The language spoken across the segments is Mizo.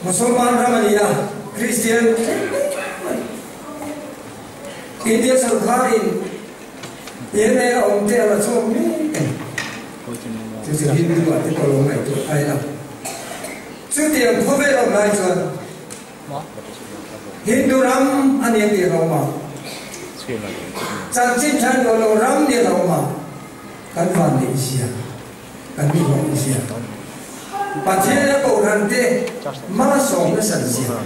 Musalman ram a ni a, Kristian India sorkarin yma a awm te a la chhuak mek a ni. Chu chu Hindu ah te pawh lo ngaihtuah a en a. Chutiang khawvel awm lai chuan Hindu ram a ni a tih a lo awm a, chanchin than duh lo ram ni a lo awm a, kan vanneih zia. Kan mi hlawh zia. Pathian a Kohhran te malsawm nasat zia.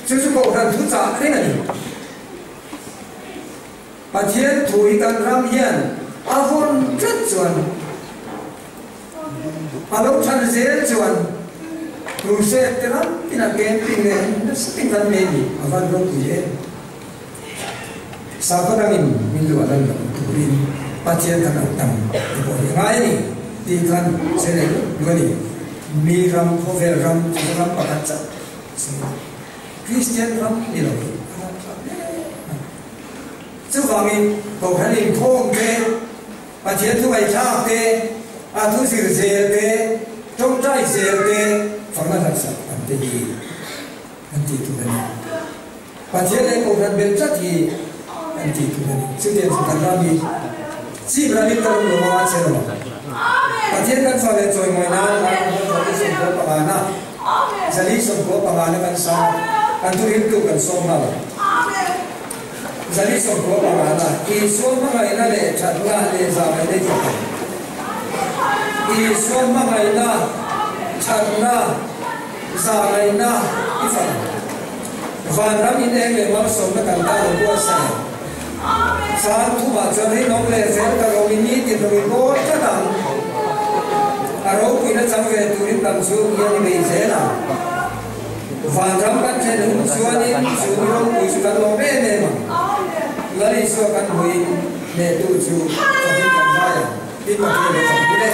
Chu chu Kohhran thu chah reng a ni. Pathian thu hi kan ram hian a vawn tlat chuan, a lo than zel chuan crusade te ram tin a camping leh nasa tin kan nei ni a van ropui em. Sakhaw dangin min luah lan loh turin Pathian kan auh tam te pawh hi a ngai a ni tih khan che leh luh a ni. Mi ram, khawvel ram chu ram pakhat chauh sawi a, Kristian ram ni lo hi a ram thlak hle mai. Chuvangin Kohhran inkhawm te, Pathian thu ngaihthlak te, a thu zir zel te, tawngtai zel te, fakna hlaksak an te hi an tih tur a ni. Pathian leh Kohhran bel tlat hi an tih tur a ni. Chutiang chu kan ram hi chip ramin ka ram lo a che lo ang. Pathian kan fa leh chawimawi nan a ram kan fa leh 95 na, 495 na kan sang a, kan thuhriltu kan sawm nghal ang. 495 na, Isua hmangaihna leh thatna leh zahngaihna i fak ang. Isua hmangaihna, thatna, zahngaihna i fak ang. Vanram in eng leh malsawmna kan ta lo buatsaih ang. Chang thumah chuan rinawm leh fel ka ro i nitin ro i bawl tlat ang. A ropuina chang ve turin dam chhung hian i bei zel ang. Vanram kan thlen hun chuanin chu ni ropui chu kan lawm em em ang. Lal Isua kan hmuin hnehtu chu fakin kan vai ang. Tin Pathian lo fak bul e.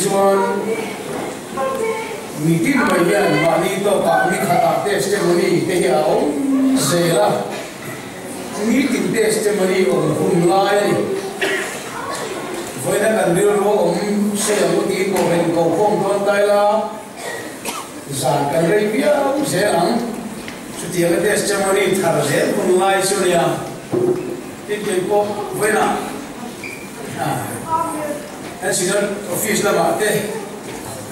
chuan mitin mai hian mahni tawkah ni khatah testimony te hi a awm zel a, nitin testimony awm hun lai a ni. Vawiina kan rilru awm sei ang u tiin kohhran inkokhawm dawn ta ila zan kan rei viau zel ang. Chutianga testimony thar zel hun lai chu nia. Tin kei pawh vawiinah kan Synod Office lamah te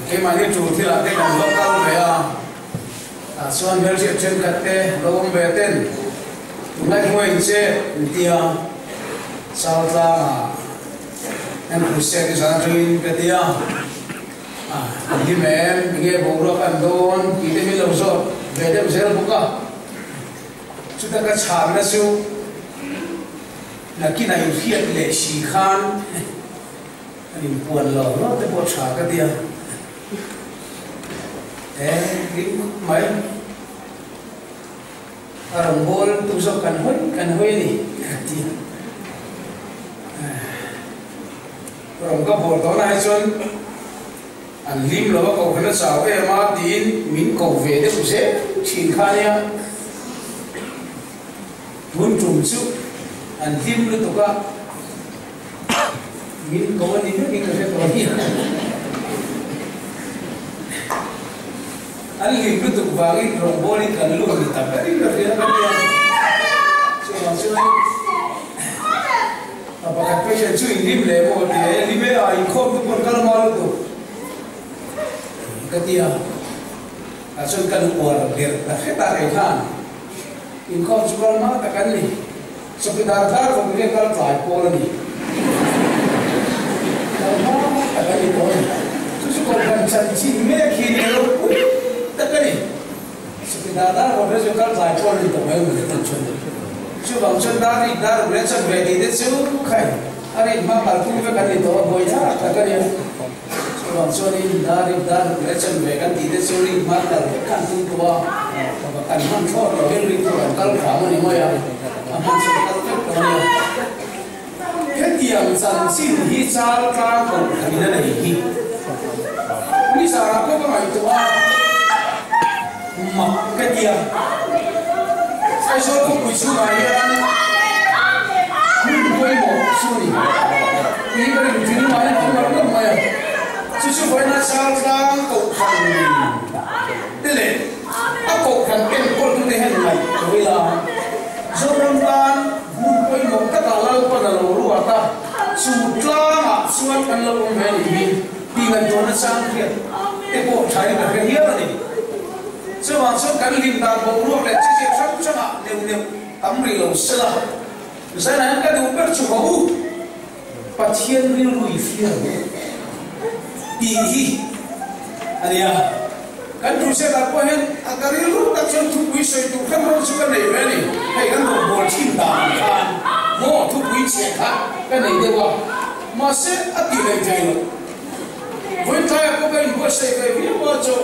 keimahni tul thilah te kan va kal ve a, tah chuan hmelhriat thenkhat te lo awm ve ten tunlai hmuain che an ti a, Chau tlangah kan crusade ni zan atangin ka ti a, an hlim em, enge boruak an dawn tih te min lo zawt ve deuh zel bawk a. Chuta ka chhanna chu nakinah inhriat leh si khan an inpuan lo lo te pawh tha ka tia. E ring khawp mai. A rawngbâwl tu zawk kan hawi kan hawi a ni ka ti a. Rawng ka bâwl tawhna hi chuan An hlim lo a kohhran a chau em a tiin min ko ve deuh zel thin kha nia. Tun tum chu an hlim lutuk a, min ko a ni vekin ka hre tawh nia. An hlim lutuk vangin rawngbawlin kan lut ni ta berin ka hria ka nia. Chuvang chuan. A pakhat patient chu in lim leh maw ti e, lim e a inkhawm tu pawn kal hma lutuk ka ti a, tah chuan ka lukuar der ta hret a rei khan inkhawm chu kal hma tak an ni, chawkidar dar vawk nge kal tlai pawl a ni, kal hma tak an ni tawh a ni, chu chu kohhran chanchin mek hi ni ropui tak a ni. Chawkidar dar vawk nge chu kal tlai pawl a ni tawh mai maw le tan chuan. Chuvang chuan dar rik dar ruk leh chuan ve tih te chu khai a rik hma kalpui vek an ni tawh a, buai thlak tak a nia. Chuvang chuanin dar rik dar ruk leh chuan ve kan tih te chu rik hma kal vek khan tum tawh a, fapa kan hman thlawt lo hian rik tur an kal hram a ni mai a, a hman chu a kal vek tawh a nia. Hetiang chanchin hi chal tlang kohhran in a nei hi nizanah pawh ka ngaihtuah a, mak ka ti a. Aizawl khawpui chhungah hian hmun pawimawh chu a ni tih ka rin thin mai a, a awm lo mai a. Chu chu vawiina chal tlang kohhran te leh a kohhran enkawltute hian ngaihtuah ila Zoram tan Hmun pawimawh takah Lalpan a lo ruat a, chu tlangah chuan kan lo awm ve a nih hi tih ngaihtuahna chang hian te pawh thain ka hre hial a ni. Chuvang chuan kan hlim dan boruak leh chichiah hrang hrangah neuh neuh tam rih lo sela, zanah hian ka duh ber chu haw u, Pathian rilru i hria lo tih hi a nia. Kan Crusade-ah pawh hian a ka rilru tak chuan thupui sawi tur khan rawn chu ka nei ve a ni. Hei kan rawn bawl thin dan khan maw thupui chhe kha ka nei deuh a, mahse a ti hlei thei lo. Vawiin tlaiah pawh ka inbuatsaih ve viau a chaw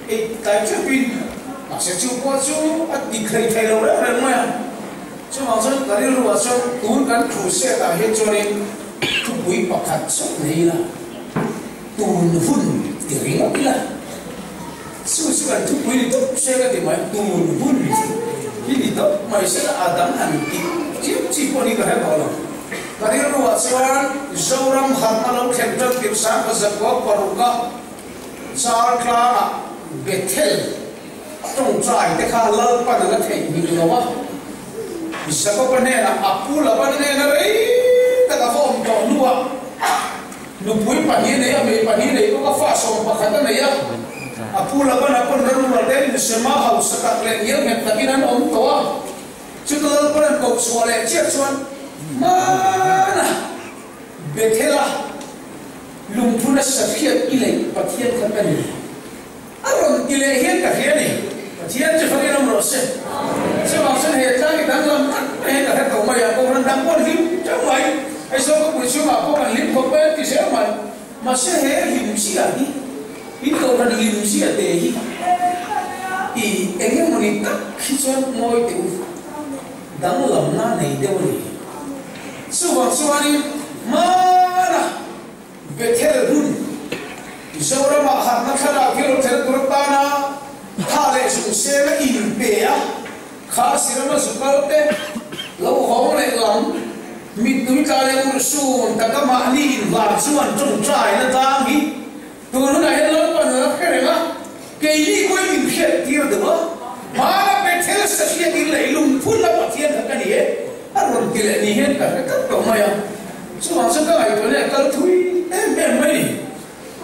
ei tlai tepin, mahse chu pawh chu a ti hlei thei lo reng reng mai a. Chuvang chuan ka rilruah chuan tun kan Crusade-ah hian chuanin thupui pakhat chauh nei ila. Tun hun ti ringawt ila, chu chu kan thupui ni tawp se ka ti mai, tun hun hi ni tawp mai se la a dang han tih chiam chi pawh ni ka hre tawh lo. Ka rilruah chuan Zoram harhna lo thlen tan tirh sang ka zakua paruka char tlangah Bethel tawngtai te kha Lalpan a la theih hming lo a, Jakoba hnenah a pu Laban hnena rei tak a va awm tawh hnuah, Nupui pahnih nei a, mei pahnih nei bawk a, fa 11 a nei a. A pu Labana pawn ram rual te Lusema hausa tak leh ngial nghet takin an awm tawh a. Chuta Lalpan an koh chhuah leh chiah chuan hmana Bethel-a lungphuna sahriat i leih Pathian kha ka ni. A rawn ti leh hian ka hria a ni. Pathian chu fakin awm rawh se. Chuvang chuan he tlang hi danglam tak mai hian ka hre tawh mai a, Kohhran dang pawh an hlim teuh mai, Aizawl khawpui chhungah pawh kan hlim khawp mai an ti zel mai. Mahse he hlim zia hi, in Kohhran hlim zia te hi i eng emawni tak hi chuan mawi teh u, danglamna nei deuh a ni. Chuvang chuanin hmana Bethel hun. ang. Mittui tla leh urhsun taka mahni inhlan chuan tawngtaina tlang hi tun hunah hian Lalpa hna a hre reng a, keini pawhin min hriat tir deuh a, hmana Bethel sahriatin leilung phunna Pathian kha ka ni e a rawn ti leh ni hian ka hre tlat tawh mai a, chuvang chuan ka ngaihtuah leh a kal thui em em mai ni.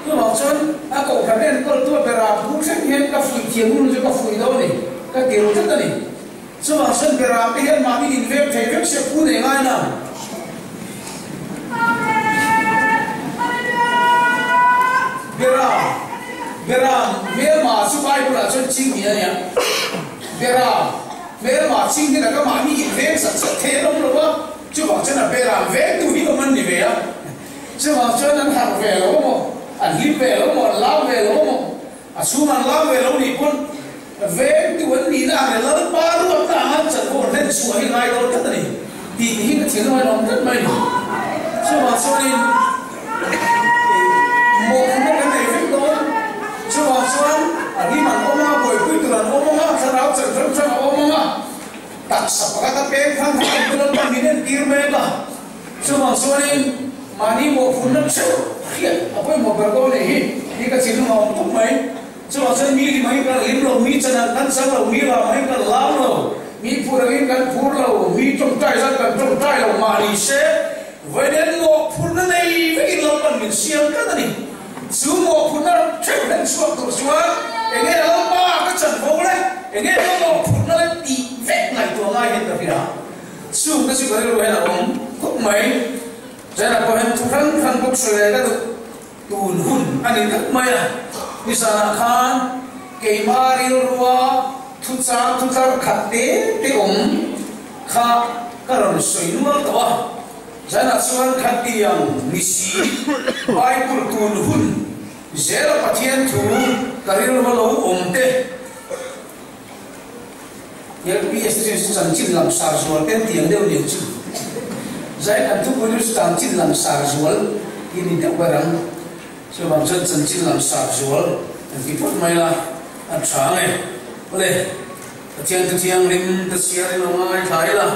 Chuvang chuan a kohhran enkawltu a bera bur thleng hian ka fuih thiam hun chu ka fuih dawn a ni, ka ti ru tlat a ni. Chuvang chuan beram te hian mahni inveng thei vek se phu nei ngai na. Beram, beram hmelma chu Bible ah chuan ching ni a nia. Beram hmelma ching hi laka mahni inveng sat sat thei an awm lo va, chuvang chuan a beram vengtu hi awm an ni ve a. Chuvang chuan an harh ve lo maw, an hlim ve lo maw, an lam ve lo maw? A chhung an lam ve lo nih pawn vengtu an nihna ang leh Lalpa ruatna anga an chanvo an hlen chhuah hi ngai dawn tlat a ni tih hi ka thinlung a inawm tlat mai a ni. Chuvang chuanin mawhphurhna kan nei vek dawn. Chuvang chuan a hlim an awm anga, buaipui tur an awm anga, thlarau chan hrang hrang a awm anga, taksa pakhat a peng khan kha kan pu Lalpa min entir mek a. Chuvang chuanin mahni mawhphurhna theuh hriat a pawimawh ber dawn leh hi hi ka thinlung a awm tuk mai. Chuvang chuan mi lim angin kan lim lo, mi chan ang kan chang lo, mi lam angin kan lam lo, mi phur angin kan phur lo, mi tawngtai zat kan tawngtai lo mahni se vawiin mawhphurhna nei vekin Lalpan min siam tlat a ni. Chu mawhphurhna theuh hlen chhuak tur chuan enge Lalpa ka chanvo le, enge ka mawhphurhna le tih vek ngaihtuah ngai hian ka hria. Chung te chu ka rilru hian a awm khawp mai. China pawh hian thu hrang hrang bawk sawi leh ka duh tun hun a ni tlat mai a. Nizanah khan keimah rilrua thu chang thu tlar khat te te awm kha ka rawn sawi nual tawh a. China chuan khatiang ni si Bible tun hun zela Pathian thu ka rilrua lo awm te, LPS te chu chanchin langsar zual ten tiang deuh nen chu zai kan thupui chu chanchin langsar zual tih ni deuh ber ang. Chuvang chuan chanchin langsar zual kan ti phawt mai la, a tha ang e. Awle, Pathian thu thianghlim te chhiar in lo ngaithla ila.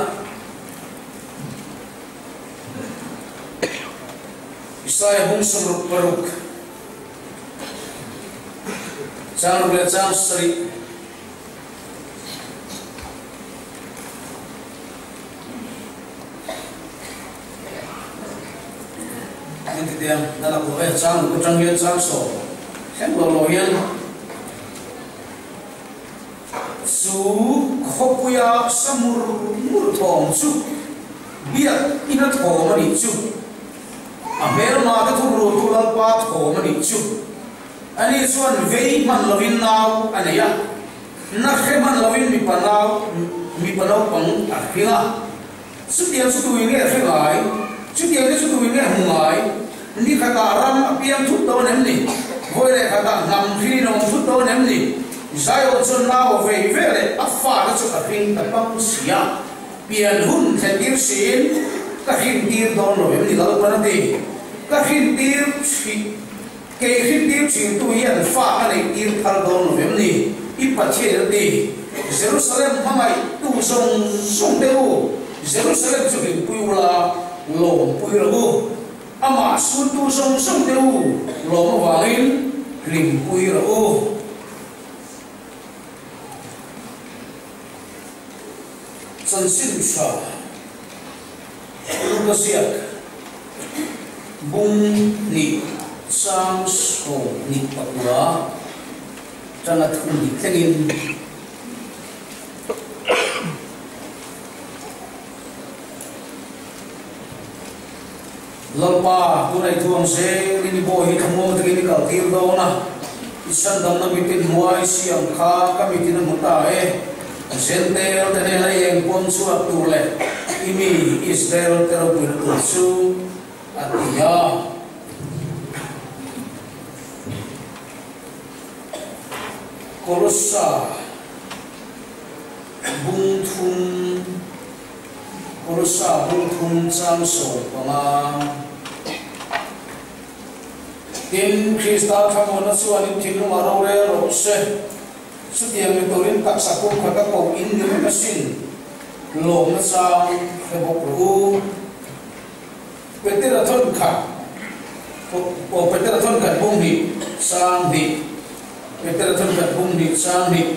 Isaiah bung 66. Chang ruk leh chang sarih. Heng ti tiang na lak lo e, chang ruk atang hian chang sawm thleng lo lo hian chu khawpuia sa mur mur thawm chu biak ina thawm a nih chu. A hmelma te thuk ru tu Lalpa thawm a nih chu. Ani chuan vei hman lovin nau a nei a, na hre hman lovin mipa nau, mipa naupang a hring a. Chutiang chu tuin nge hre ngai? Chutiang te chu tuin nge hmu ngai? Ni khatah ram a piang thut dawn em ni? Vawi leh khatah hnam hrin a awm thut dawn em ni? Zion chuan nau vei veleh a fate chu a hring ta pang si a. Pian hun thlentir siin ka hrintir dawn lo em ni Lalpan a ti. Ka hrintir thin, kei hrintir thintu hian fa ka neihtir thar dawn lo em ni i Pathian a ti. Jerusalem hmangaih tu zawng zawng te u, Jerusalem chu hlimpui ula lawmpui rawh u. Amah suntu zawng zawng te u, lawm avangin hlimpui rawh u. Chanchin tha Luka ziak bung hnih chang 25 tanga thum hnih thlengin Lalpa, tunei thuang zelin i bawi hi thlamuang takin i kaltir dawn a, i chhandamna mitin hmua i siam kha ka mitin a hmu ta e. Zentel te hnena i engpawm chhuak tur leh i mi Israel te ropuina tur chu a ti a. Kolossa bung thum. Kolossa bung thum chang 15. Tin, Krista thlamuanna chuanin thinlungah rorel rawh se. Chutiang ni turin taksa pum khat a koh in ni reng asin. Lawm nachang hre bawk rawh u. Petera thawn khat aw Petera thawn khat bung hnih sang hnih Petera thawn khat bung hnih sang hnih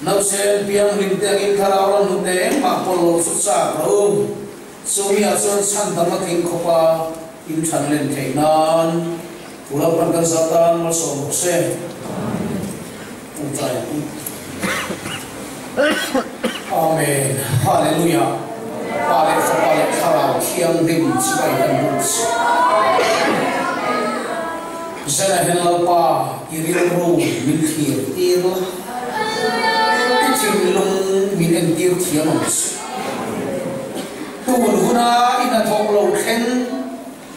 Nausen piang hlim te angin thlarau ram hnute engmah pawlh lo chu chak rawh u. Chumi ah chuan chhan dang a tling khawp a, in than len theih nan Pu Lalpan kan zah tan malsawm rawh se. Tawngtai ang u. Amen. Hallelujah. Pa leh Fapa leh Thlarau Thianghlim chibai kan buk che. Zena hian Lalpa i rilru min thlir tir la, i thinlung min entir thiam ang che. Tun huna i hnathawk lo thleng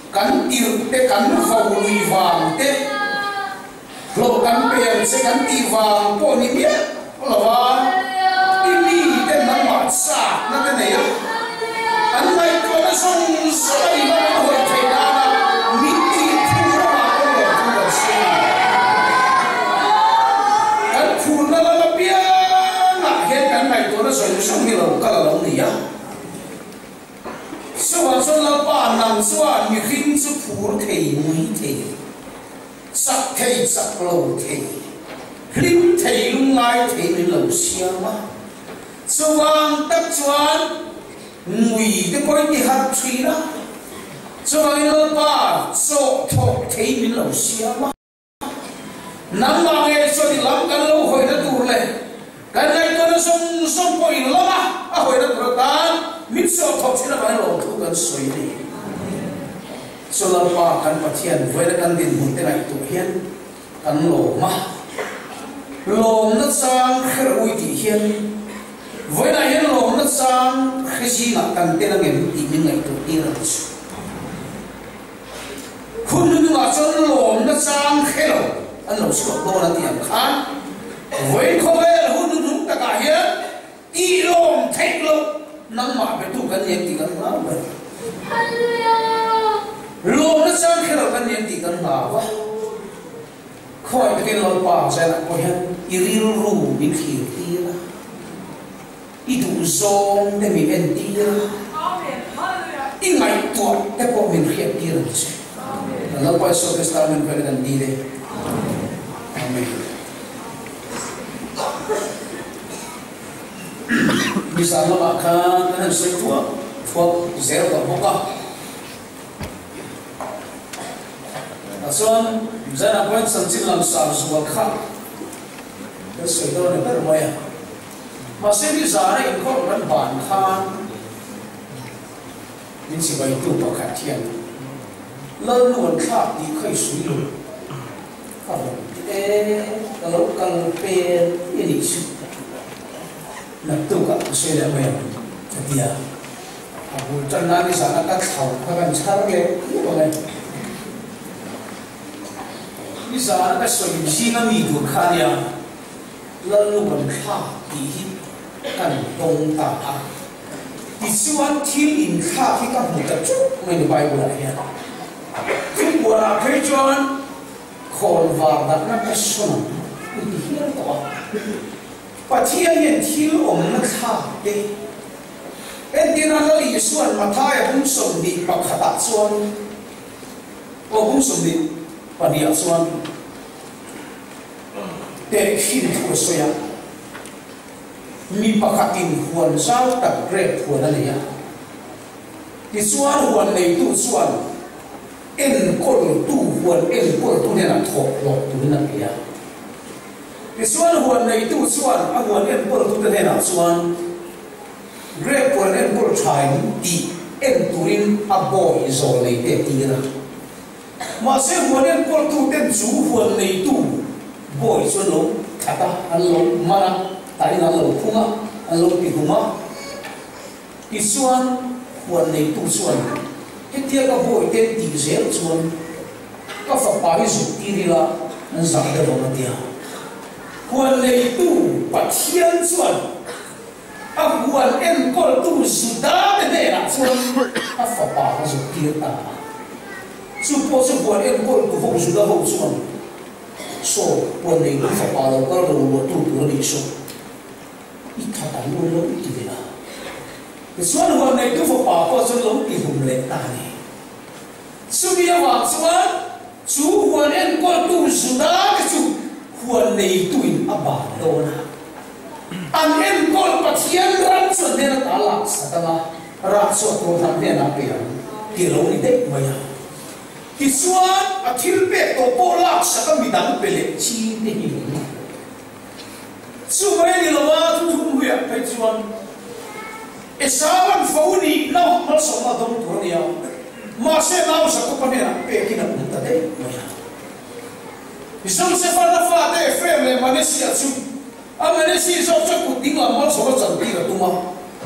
kan tirh te kan vo lui vang te, Hlawh kan pe ang che kan tih vang pawh ni miah lo a, i mite nangmah chakna te nei a, an ngaihtuahna zawng zawng a inawm a hawi theih nana min tih phur ramah pawh lawm thu kan sawi a ni. Kan phurna lam apiangah hian kan ngaihtuahna zawng zawng hi lo kal a lo ni a. Chuvang chuan Lalpa nang chuan mihring chu phur thei ngui thei. Chak thei chak lo thei, hlim thei lungngai thei min lo siam a. Chuvang tak chuan ngui te pawhin i harh thin a, chuvangin Lalpa chawh thawh thei min lo siam a. Nangmah ngei chuan i lam kan lo hawina tur leh kan ngaihtuahna zawng zawng pawh i lama a hawina tur atan min chawh thawh thin avangin lawmthu kan sawi a ni. Chu Lalpa kan Pathian vawiina kan dinhmun te ngaihtuah hian kan lawm a, lawmna chang hre ui tih hian vawiinah hian lawmna chang hre zingah kan tel angem tih min ngaihtuah tir ang chu. Hun hnuhnungah chuan lawmna chang hre lo an lo chhuak dawn a tih ang khan vawiin khawvel hun hnuhnung takah hian Tih lawm theih loh nangmah betu kan ni ang tih kan hlau ber. Lawmna chang kher lo kan ni ang tih kan hlau a. Khawi takin Lalpa Zailah pawh hian i rilru min thlir tir a, i duhzawng te min en tir a, i ngaihtuah te pawh min hriat tir ang che. Lalpa Isua Krista min hruaina kan dil e. Amen. Nizan lamah khan kan han sawi thuak thuak zel tawh bawk a. Tah chuan zanah pawhin chanchin langsar zual kha kan sawi dawn a ni ber mai a. Mahse nizana inkhawm kan ban khan min chibaitu pakhat hian Lalnu an thlak tih kha i sawi lo. Ka rawn ti e, ka lo kal pel i nih chu. Naktukah ka sawi leh mai ang ka ti a, a bul tan nan i zana ka thlauh kha kan chhar leh tlup ang e. I zana ka sawi zinga mi tur kha a nia, Lalnu kan thlak tih hi kan tawng ta a. Tichuan thil inthlak hi ka hmu ta chuk mai ni Bible ah hian. Thingpuanah phei chuan khawn var dakna ka sawn ang i ti hial tawh a. Pathian hian thil awmna thlak te entirna Lal Isua'n Mathaia bung 21 ah chuan aw bung 22 ah chuan tehkhin thu a sawi a. Mi pakhatin huan zau tak grape huan a nei a, tichuan huan neitu chuan enkawltu huan enkawltu hnenah thawk hlawh turin a pe a. Tichuan huan neitu chuan a huan enkawltute hnenah chuan grape huan enkawl thain tih en turin a bawi zawl neite a tir a. Mahse huan enkawltuten chu huan neitu bawi chu an lo that a, an lo man a, tain an lo phung a, an lo ti hum a. Tichuan huan neitu chuan, Hetia ka bawi ten tih zel chuan ka fapa hi zuk tir ila an zah deuh ang a ti a. Huan neitu Pathian chuan a huan enkawltu Juda te hnenah chuan a fapa a zuk tir ta a. Chu pawh chu huan enkawltu ho Juda ho chuan, Saw, huan neitu fapa lo kal ro luahtu tur a nih saw, i that ang ul lo i ti ve a. Tichuan huan neitu fapa pawh chuan lo ti hlum leh ta a ni. Chumi avang chuan chu huan enkawltu Juda te chu huan neituin a ban dawn a. An enkawl Pathian ram chu an hnena ta lak sak ang a, rah chhuah tur han hnenah pe ang ti lo ni daih mai a. Tichuan a thil pek tawh pawh lak sak a midang pe leh ching te hi lo ni. Chu mai ni lo a, thuthlung hluiah phei chuan Esauan fo nihna malsawmna a dawng tur a ni a, mahse nau Jakoba hnenah pekin a awm ta daih mai a. Josefa na fate Ephraim leh Manasseh chu a Manasseh zawk chuan kut ding lam malsawm a chantir a tum a,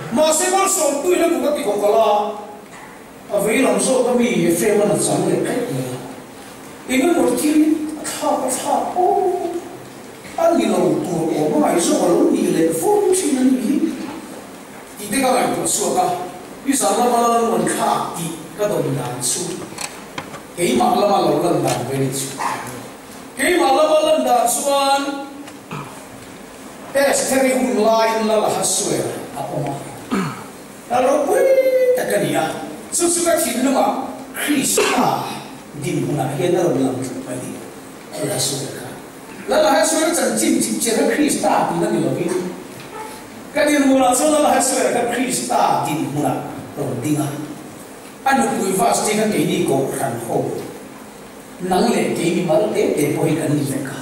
mahse malsawmtuin a kut a ti kawkalh a, a vei lam zawk a mi Ephraim an a chang leh daih mai a. Engemaw thil a thlak a thlak aw a ni lo tur awm a ngaihzawk a lo nih leh fo thin a nih hi tih te ka ngaihtuah chhuak a, nizan lama lal nuan thlak tih ka dawn dan chu keimah lama lo lan dan ve ni chu. Keimah lama lan dan chuan Estheri hun laiin lal Ahasuer a awm a, lal ropui tak a ni a, chu chu ka thinlungah Krista dinhmunah hian a rawn lang tlat mai ni, lal Ahasuer kha. Lal Ahasuer chanchin chipchian kha Krista tihna ni lovin, ka dinhmunah chuan Lal Ahasuer kha Krista dinhmunah rawn ding a. A nupui Vasti kha keini kohhran ho, nang leh kei mimal te te pawh hi kan ni vek a.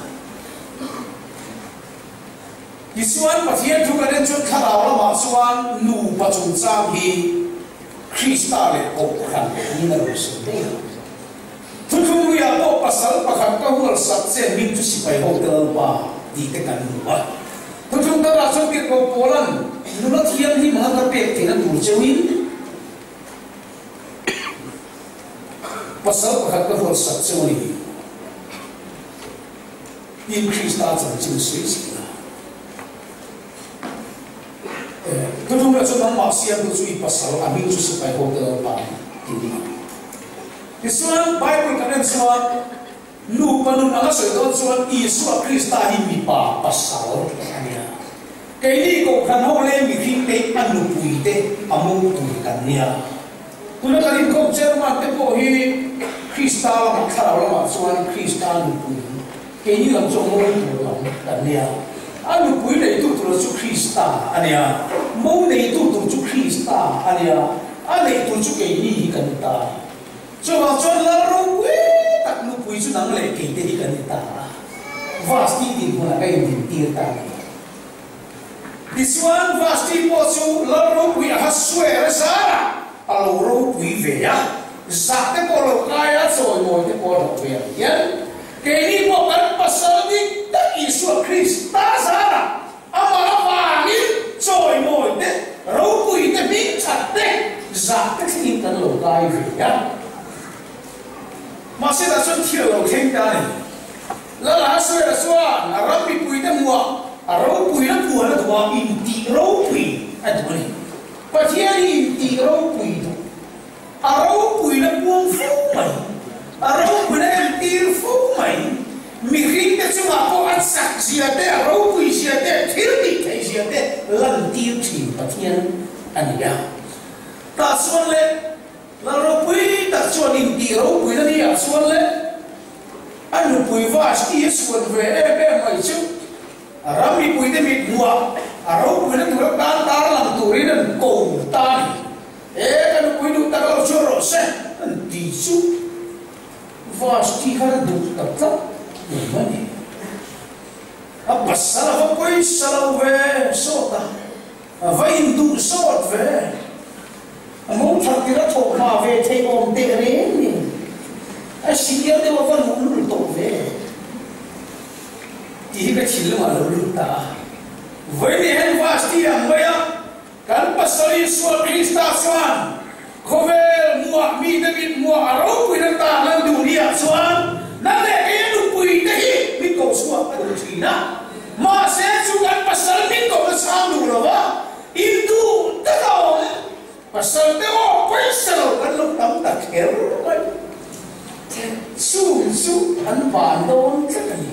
Tichuan, Pathian thu kan en chuan thlarau lamah chuan nupa chungchang hi Krista leh kohhran niin a lo sawi daih a. Thuthlung luiah pawh pasal pakhat ka hual sak che hming chu sipai ho te Lalpa tih te kan hmu a. Thuthlung tarah chuan Tirhkoh Paula'n nula thianghlim anga ka pek theihna tur cheuhin, Pasal pakhat ka hual sak cheu a ni. Tin Krista chanchin sawi zet la. Thuthlung leh chu nangmah siamtu chu i pasal a hming chu sipai ho te Lalpa a ni tih ni ang. Tichuan Bible kan en chuan nupa nun anga sawi dawn chuan Isua Krista hi mipa pasal a ni a. Keini kohhran ho leh mihring te a nupui te a mo tur kan nia. Tuna kan inkhawm chairman te pawh hi Krista lamah thlarau lamah chuan Krista nupui keini lam chu a mo tur lam kan nia. A nupui neitu tura chu Krista a nia, mo neitu tur chu Krista a nia, a neih tur chu keini hi kan ni ta a ni. Chuvang chuan lal ropui tak nupui chu nang leh kei te hi kan ni ta a, Vasti dinhmunah ka indintir ta a ni. Tichuan Vasti pawh chu lal ropui Ahasuera zarah a lo ropui ve a, zah te pawh lo kai a, chawimawi te pawh a lo ve ang hian keini pawh kan pasal dik tak Isua Krista zarah amah avangin chawimawi te, ropui te, hmingthat te, zah te thlengin kan lo kai ve a. Mahse tah chuan thil a lo thleng ta a ni. Lal Ahasuera chuan a ram mipuite hmuah a ropuina puan a duh a, intih ropui a duh a ni. Pathian hi intih ropui duh, a ropuina puang fo mai, a ropuina entir fo mai, mihringte chungah pawh a chak zia te, a ropui zia te, thil tih theih zia te lantir thin Pathian a ni a. Tah chuan le, Lal ropui tak chuan intih ropuina ni ah chuan le, a nupui Vashti a chhuan ve em em mai chu a ram mipuite mit hmuah a ropuina tur atan tar lang turin an ko ta a ni. E, ka nupui duh tak lo chuan rawh se, an ti chu Vashti khan a duh ta tlat mai a ni. A pasal a va pawisa lo ve sawt a. A va induh sawt ve. A mo that tir a thawh hma ve theih awm teh reng ni. A senior deuh a va luh lul tawh ve. Tih hi ka thinlungah a lo lut ta a. Vawiin hen Vasti ang mai a, kan Pasal Isua Krista chuan khawvel hmuah mite mit hmuah a ropuina tan an duh ni ah chuan nang leh kei a nupui te hi min ko chhuak a duh thin a. Mahse chu kan pasal min ko na chhang duh lo va, in duh tak a awm. Pasal te aw pawisa lo kan lo tam ta kher mai. Chung chu an van dawn tlat a ni.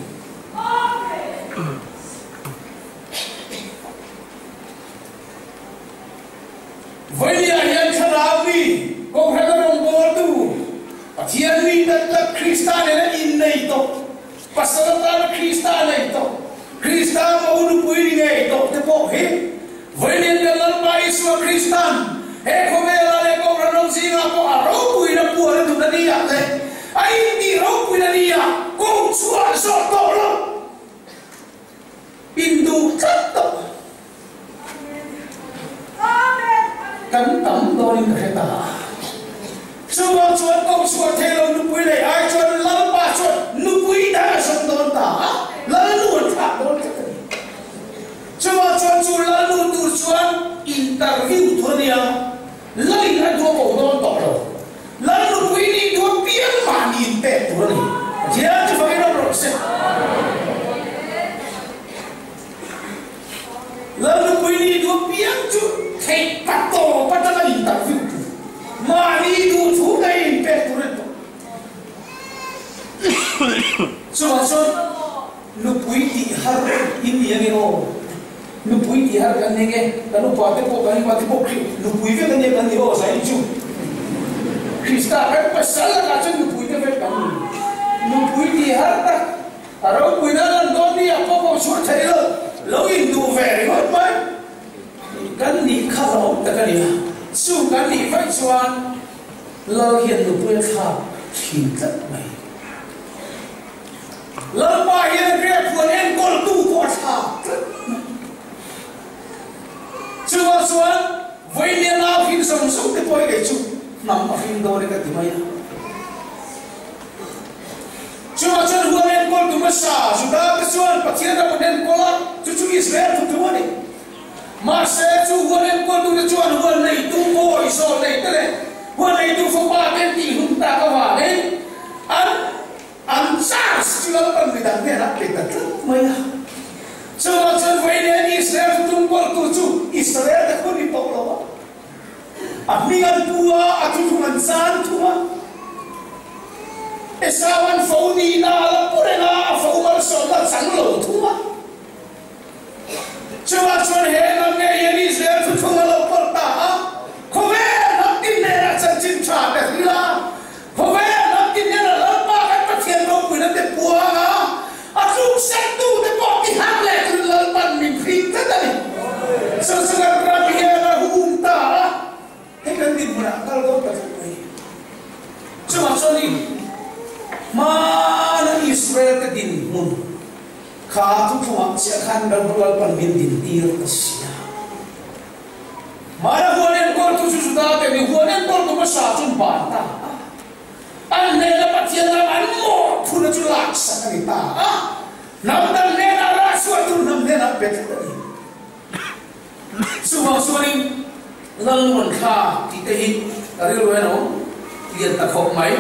Vawi. tlat Krista nena innei tawh, pasal atana Krista nei tawh, Krista mo nupui ni ngei tawh te pawh hi vawiin kan Lalpa Isua Kristan he khawvela leh Kohhran ro zingah pawh a ropuina puan a dun a ni ah te, a intih ropuina ni ah kawng chhuah zawh tawh lo induh tlat tawh. Kan tam dawnin ka hre ta a. Chuvang chuan ko chhuah thei lo nupui lei ai chuan Lalpa chuan nupui dang a zawng dawn ta a, Lalnu an thlak dawn tlat a ni. Chuvang chuan chu Lalnu tur chuan interview tur a nia, Lalin a duah ko dawn tawh lo. Lal nupui nih duah piang mahni inpek tur a ni. Pathian chu fangin awm rawh se. Lalnupui nih duh piang chu theih pa tawp atanga interview tur, mahni duh thu ngei inpek tur a ni tawh. Chuvang chuan nupui tih har in ni ange aw, nupui tih har kan ni ange, kan upa te pawh kan upa te pawh Khrih nupui vek ania kan ni aw zai chu. Krista kan pasal lakah chuan nupui te vek kan ni. Nupui tih har tak. A ropuina lan dawn ni a pawh pawh chhur thei lo, lo induh ve ringawt mai. Kan nih kha hlauhawm tak a ni a, chu kan nih vaih chuan Lal hian nupui a thlak thin tlat mai. Lalpa hian riak huan enkawltu pawh a thlak tlat mai. Chuvang chuan vawinia nau hring zawng zawng te pawh hi kei chu hnam a hring dawn e ka ti mai a. Chuvah chuan huan enkawl tu hmasa Juda te chuan Pathian ram an enkawl a, chu chu Israel thu thu a ni. Mahse, chu huan enkawl tu te chuan huan neitu bawi zawl nei te leh huan neitu fapa te an tih hlum tak avangin an an charge chu Lalpan midang hnenah a pe ta tlat mai a. Chuvah chuan vawiin Israel thu tum kawltu chu Israel te khu ni tawh lo a. A hming an pu a, a thuthung an chan thung a. Esau an fo nihna a la pu reng a, a fo malsawmna a chang lo thung a. Chuvah chuan he hnam ngei hian Israel thuthung a lo pawlh ta a, khawvel hnam tin hnenah chanchin tha te hrilh a, khawvel hnam tin hnenah Lalpa kan Pathian ropuina te puang a, A tluksantu te pawh ti harh leh chu Lalpan min hring tlat a ni. Chu chu kan ram hian a hum ta a, hei kan dinhmunah a kal dawn ta tlat mai. Chuvang chuan i hmana Israel te dinhmun kha thuthlungah chiah khan Lalpan min dintir ta si a. Hmana huan enkawltu chu Juda te ni, huan enkawltu hmasa chu ban ta a. An hnena Pathian ram an mawhphurhna chu laksak a ni ta a, hnam dang hnenah rah chhuah tur hnam hnenah pe tlat a ni. Chuvang chuanin Lalnuan thla tih te hi ka rilru hian a awm lian ta khawp mai.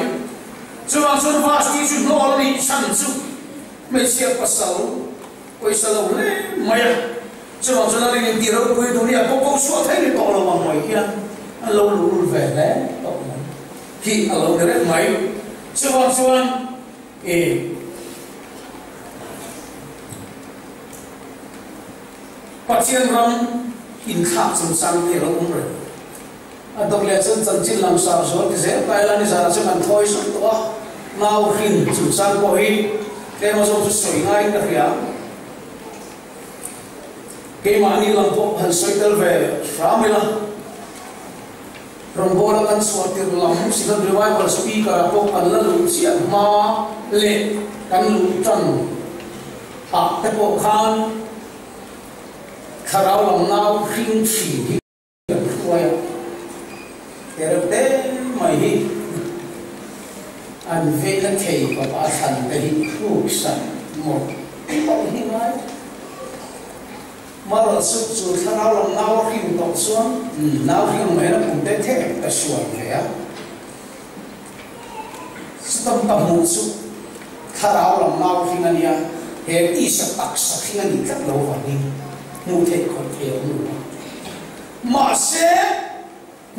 Chuvang chuan Vasti chu hnawl a nih chhan chu hmeichhia pasal pawisa lo hle mai a. Chuvang chuan a rin intih ropui duh nia pawh ko chhuah thei ni tawh lo ang mai hian an lo luhlul ve hle tawh mai. Hi a lo ni reng mai. Chuvang chuan i Pathian ram inthlak chungchang te a lo awm reng. A dawt leh chuan chanchin lam sar zual ti zel ta ila nizanah chuan kan thawi zawk tawh a, nau hrin chungchang pawh hi tlem azawng chu sawi ngaiin ka hria. Keimahni lam pawh han sawi tel ve hram ila. Rawngbawla kan chhuah tirh lam Synod Revival Speaker-ah pawh kan la luh chiah hma leh kan luh tan ah te pawh khan thlarau lam nau hring thin hi kan hruai a, te reuh te mai hi an veina thei kawp a thlan te hi hruksak mawlh mawlh hi ngai. Marawh chu chu thlarau lam nau a hrim tawh chuan nau hi ang mai a kum te thek ka sual ve a. Chutam ka hmuh chu thlarau lam nau hring a nia, he tisa taksa hring a nih tlat lo vangin hmuh theih khawih thei a awm lo a. Mahse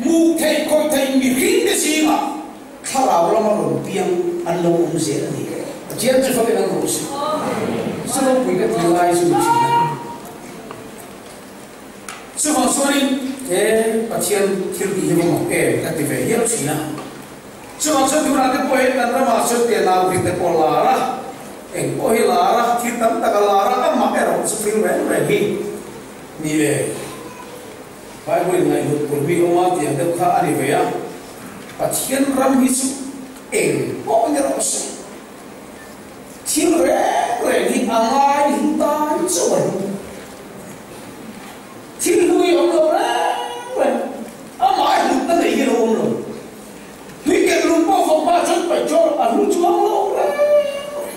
hmuh theih khawih theih mihring te zingah thlarau lama rawn piang an lo awm zel a ni. Pathian chu fakin an rawh si. Chu ropui ka ti lai chu ni thin a. Chuvang chuanin he Pathian thil tih hi va mak em ka ti ve hial thin a. Chuvang chuan tunah te pawh hian kan ramah chuan te nau hrin te pawh a lar a, eng pawh hi lar a, thil tam tak a lar a, amah erawh chu thil reng reng hi ni e. Bible in ngaihhlut tur mi awm a tih ang deuh kha a ni ve a, Pathian ram hi chu eng pawh ni rawh se, thil reng reng hi a ngai hlu tan chauh a hlu. Thil hlu hi a awm lo reng reng, amah hlutna nei hi a lo awm lo. Tui ken lung pawh vawm hma chuan petrol a hlu chuang lo reng reng.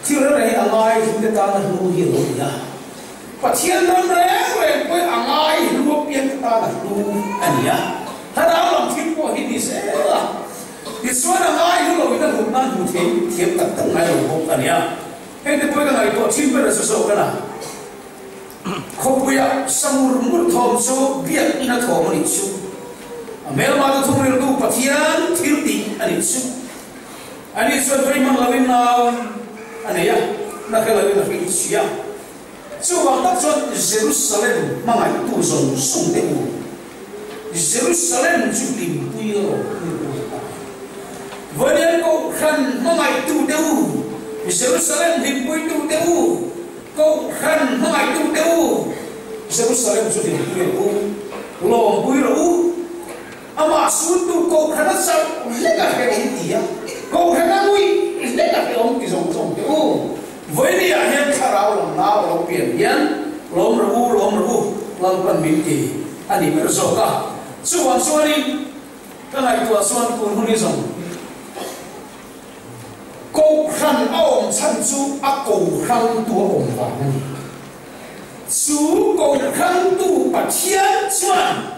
Thil reng reng hi a ngai hlu te tana hlu hi a lo ni a, Pathian ram reng reng pawhin a ngai hlu apiang te tana hlu a ni a, thlarau lam thil pawh hi ni zel a, tichuan a ngai hlu loin a hlut nan hmu thei thiam tak tak ngai lo bawk a ni a. Heng te pawhin ka ngaihtuah thin ber a chu zawk a na. Khawpuia samur mur thawm chu biakina thawm a nih chu. A hmelma te thungreltu Pathian thil tih a nih chu. Ani chuan vei hman loin nau a nei a, na hre loin a hrilh si a. Chuvang tak chuan Jerusalem hmangaihtu zawng zawng te u, Jerusalem chu hlimpui rawh ni u ta. Vawilian Kohhran hmangaihtu te u, Jerusalem hlimpuitu te u, Kohhran hmangaihtute u, Jerusalem chu hlimpui rawh u, lawmpui rawh u. Amah suntu Kohhrana chauh hlek a hrehawm ti a, Kohhrana ngui hlek a hrehawm ti zawng zawng te u. Vawinia hian thlarau lam nau a lo pian hian lawm rawh u, lawm rawh u, Lalpan min ti a ni ber zawk a. Chuvang chuanin ka ngaihtuah chuan tun hun hi zawng. Kohhran a awm chhan chu a kohrangtu a awm vang a ni. Chu kohrangtu Pathian chuan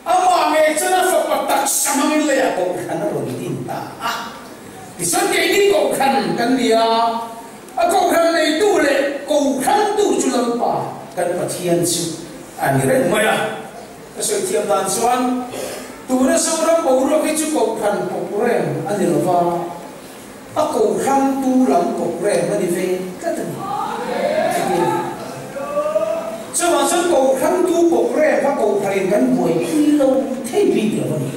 amah ngei chuan a fapa taksa hmangin leiah kohhran a rawn din ta a. Tichuan keini kohhran kan ni a, a kohhran neitu leh kohrangtu chu Lalpa kan Pathian chu a ni reng mai a. Ka sawi thiam dan chuan tuna Zoram boruak hi chu kohhran kawprem a ni lova, a kohhrantu lam kawprem a ni ve tlat a ni. Chuti chuvang chuan kohhrantu kawprem kha kohhranin kan buaipui lo thei bik lo a ni.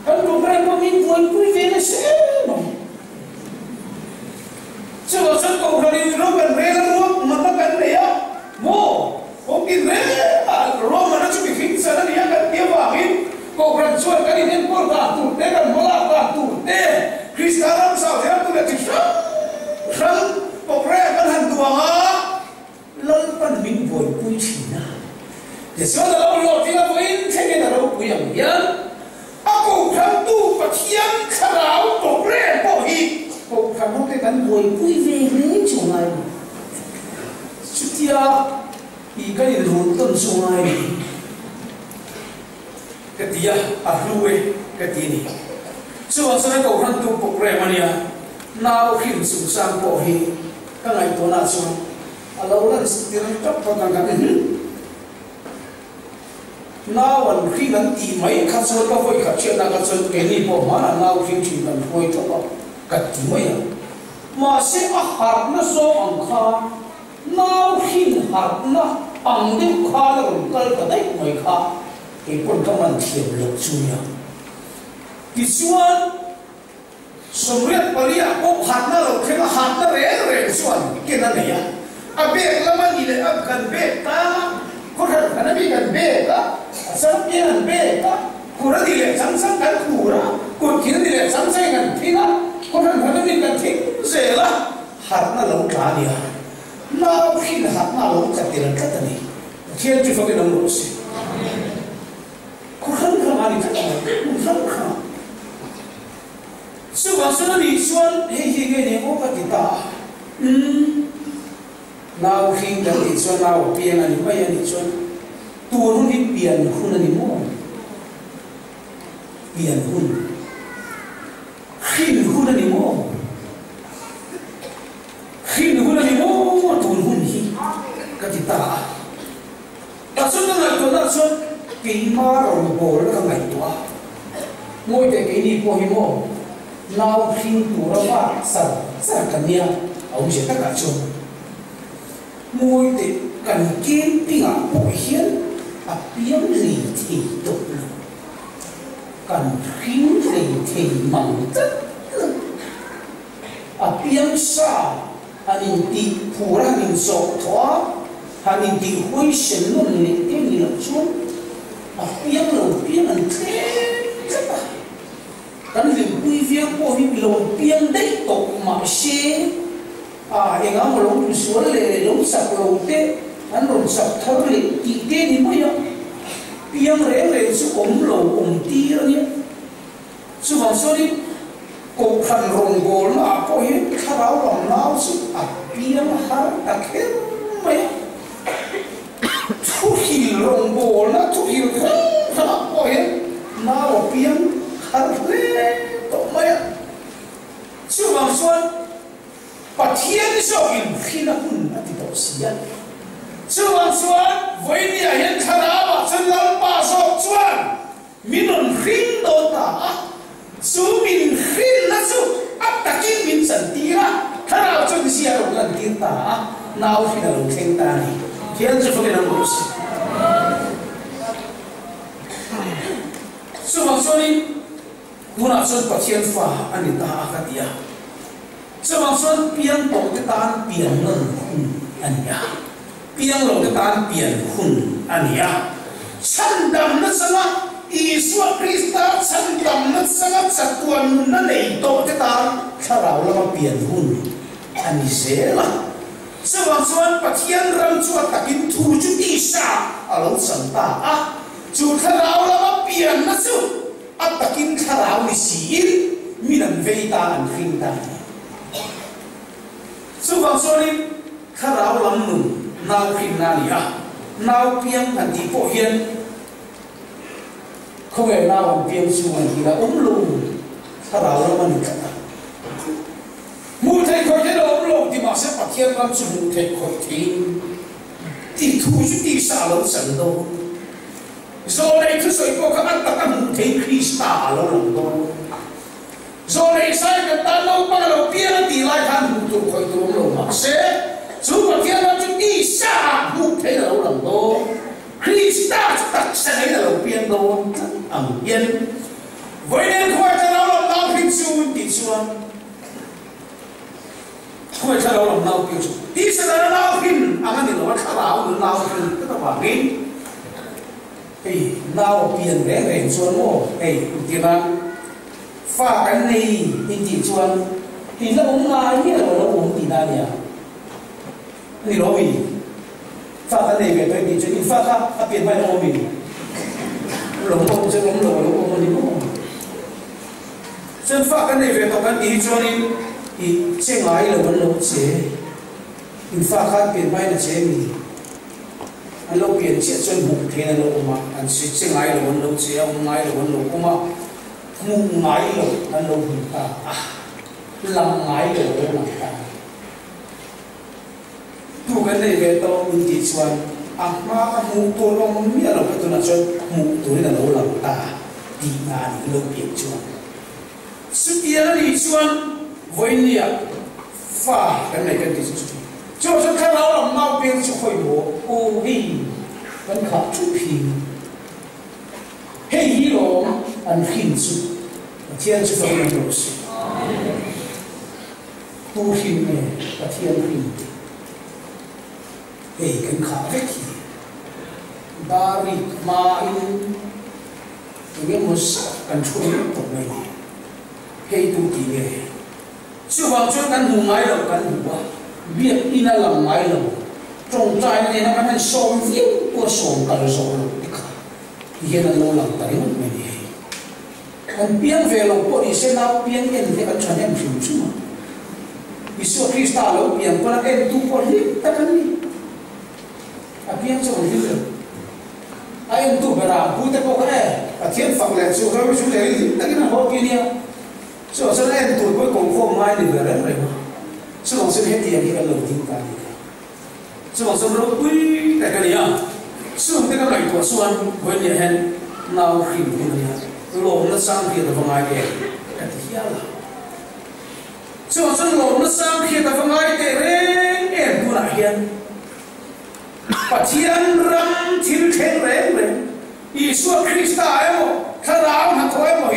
Kan kawprem pawh min buaipui ve nasa em ang. Chuvang chuan kohhranin ro kan rel a ruak manna kan nei a maw? Kawngtin reng ah Roman a chu mihring chan a nia kan ti avangin Kohhran chuan kan inenkawl dan tur te, kan hmalak dan tur te, Krista ram zau theih tur leh chi hrang hrang programme kan han duang a, Lalpan min buaipui thin a. Tichuan a lo hlawhtling a vawiin thlengin a ropui ang hian a Kohhrantu Pathian thlarau programme pawh hi Kohhran ho te kan buaipui ve hle chu ngai lo. Chutia i ka inrun tawn chu ngai ni ka ti a, a hlu e ka ti a ni. Chuvang chuan Kohhran tu programme a nia, nau hrim chungchang pawh hi ka ngaihtuahna chuan a lo lan tir tap phawt ang kan hm. Nau an hring an tih mai kha chuan ka vawi khat hriatna kha chuan keini pawh hmanah nau hring thin kan hruai tawp a ka ti mai ang. Mahse a harhna zawng ang kha nau hrin harhna ang deuh khan a rawn kal ta daih mai kha kei pawn ka man thiam loh chu nia. Tichuan 84 ah pawh harhna lo thleng a, harhna reng reng chuan ken a nei a, a bek lam a ni leh a kan bek ta a, khawhran khan a mi kan bek a, a champion an bek a. Khur a ni leh chang chang kan khur a, kut thil a ni leh chang changin kan thil a, khawhran khan a ni kan thing zel a, harhna lo tla a nia. Nau hrin harhna a lo tla tel tlat a ni. Pathian chu fakin awm rawh se. Khawhran kha a ni tlat a, hmun hrang hrang. Chuvang chuan a nih chuan hei hi nge ni ang aw ka ti ta a. Umm. Nau hring kan tih chuan nau a piang a ni mai a nih chuan tun hun hi pian hun a ni maw? Pian hun. Hrin hun a ni maw? Hrin hun a ni maw tun hun hi ka ti ta a. Tah chuan ka ngaihtuahna chuan keima rawngbawlna ka ngaihtuah a. Ngawi teh keini pawh hi maw nau hring tura vak char char kan nia a awmzia takah chuan ngawi teh kan camping ah pawh hian a piang lei thei tawh lo. Kan hring hlei thei mang tlat lo. A piang sa han intih phur a han inzawh thawh a, han intih huaisen nawn leh te ni loh chuan a piang lo piang an tlem tlat a. Kan hlimpui viau pawh hi lo piang daih tawh mahse a enga maw lo insual leh leh lo chak lo te an rawn chak thar leh tih te ni mai a, piang reng reng chu awm lo awm tir a nia. Chuvang chuanin Kohhran rawngbawlna ah pawh hian thlarau lam nau chu a piang har ta kher mai a. Thuhil rawngbawlna thuhil hrang hrangah pawh hian nau a piang har hle tawh mai a. Chuvang chuan Pathian zawkin hrina hun a ti tawh si a. Chuvang chuan vawinia hian thlarauah chuan Lalpa zawk chuan Min rawn hring dawn ta a, chu min hrinna chu a takin min chantir a, thlarau chuan zia a rawn lantir ta a, nau hrin a lo thleng ta a ni. Thian chu fakin an rawn si. Chuvang chuanin tunah chuan Pathian fa a ni ta a ka ti a, chuvang chuan piang tawhte tan pian nawn hun a ni a. Piang lote tan pian hun a ni a. Chhandamna changa Isua Krista chhandamna changa chatuan nunna nei tawhte tan thlarau lama pian hun a ni zel a. Chuvang chuan Pathian ram chu a takin thu chu tisa a lo chan ta a. Chu thlarau lama pianna chu a takin thlarau ni siin min an vei ta an hring ta a ni. Chuvang chuanin Thlarau lam nun nau hrinna a ni a, nau piang han tih pawh hian khawvel nau an piang chu an tih lah awm lo, thlarau lam a ni tlat a. Hmuh theih khawih theih lo awm lo ti mahse Pathian ram chu hmuh theih khawih theiin tih thu chu tisa a lo chan dawn. Zawlei thusawi pawh kha a taka hmuh theihin Krista a lo lang dawn. Zawlei sai kan tan naupang a lo piang a tih lai khan hmuh tur khawih tur awm lo mah se, chu Pathian ram chu tisa ah hmuh theih a lo lang dawn. Krista chu taksa ngeiin a lo piang dawn tlat ang hian vawiin khuai thlarau lam nau hrin chu in tih chuan khuai thlarau lam nau piang chu tisa dana nau hrin ang a ni lo a, thlarau nun nau hrin tlat avangin hei nau a pian reng reng chuan maw hei engtin a Fa kan nei in tih chuan i la awm ngai miah lo a lo awm tihna a nia. A ni lo mi? Fa kan nei ve tawh in tih chuan in fa kha a pian hmain a awm mi? Lo awm chuan awm lo a lo awm a ni maw? Chuan fa kan nei ve tawh kan tih hi chuanin i che ngai lo an lo che. In fa kha an pian hmain a che mi? An lo pian chiah chuan hmuh theihin an lo awm a, an che ngai lo an lo che a, awm ngai lo an lo awm a. Hmuh ngai lo an lo hmu ta a, lang ngai lo a lo lang ta a. Tu kan nei ve tawh min tih chuan a hma a hmuh tur awm miah lo kha tunah chuan hmuh turin a lo lang ta tihna a nih lo pian chuan. Chutiang a nih chuan vawinia fa kan nei kan tih chu chu chuan chuan thlarau lam nau piang chu khawi maw aw hei kan khah thup hi. Hei hi lawm an hrin chu Pathian chu fak in rawh se. Tu hrin nge Pathian hrin tih hei kan khah vek hi. Dar rik hma in eng emaw zat kan thu ringawt tawh mai ni. Hei tu tih nge? Chuvang chuan kan hmu ngai lo kan hmu a, biakinn a lang ngai lo, tawngtaina nena kan han sawm viau pawh a sawm kal zawh loh te kha ti hian an lo lang ta ringawt mai ni hei. Kan piang ve lo pawh ni se nau piang en te kan tha hnem hrim hrim a, Isua Krista a lo piang pawn a entu pawh hlim tak an ni. A piang chu an hlim lo. A entu berah an pute pawh kha e, Pathian fak leh chu ram chu leh hlim takin an haw ki nia. Chuvang chuan a en tur pawh i kawmkhawm ngai ni ve reng reng a, chuvang chuan hetiang hi kan lo ding ta a ni kha. Chuvang chuan ropui tak a ni a, chungte ka ngaihtuah chuan vawiin hian nau hrim hun a nia, lawmna chang hriat a va ngai em ka ti hial a. Chuvang chuan lawmna chang hriat a va ngai teh reng em tunah hian Pathian ram thil thleng reng reng, Isua Krista emaw, Thlarau hnathawh emaw.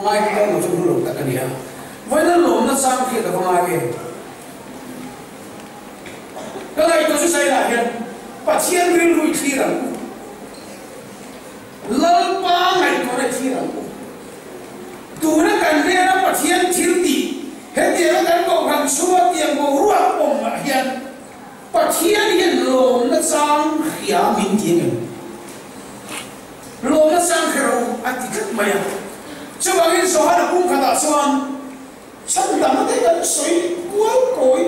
ngai tawh lo chu hmu lo tak a ni a. Vawiina lawmna chang hriat a va ngai em? Ka ngaihtuah chu China hian Pathian rilru i thlir ang u. Lalpa ngaihtuahna i thlir ang u. Tuna kan hnena Pathian thil tih hetianga kan kohhran chhunga tiang boruak awmah hian Pathian hian lawmna chang hria min ti em? Lawmna chang hre rawh u a ti tlat mai a. Chuvangin Johana kung khatah chuan chhan dang te kan sawi kual kawi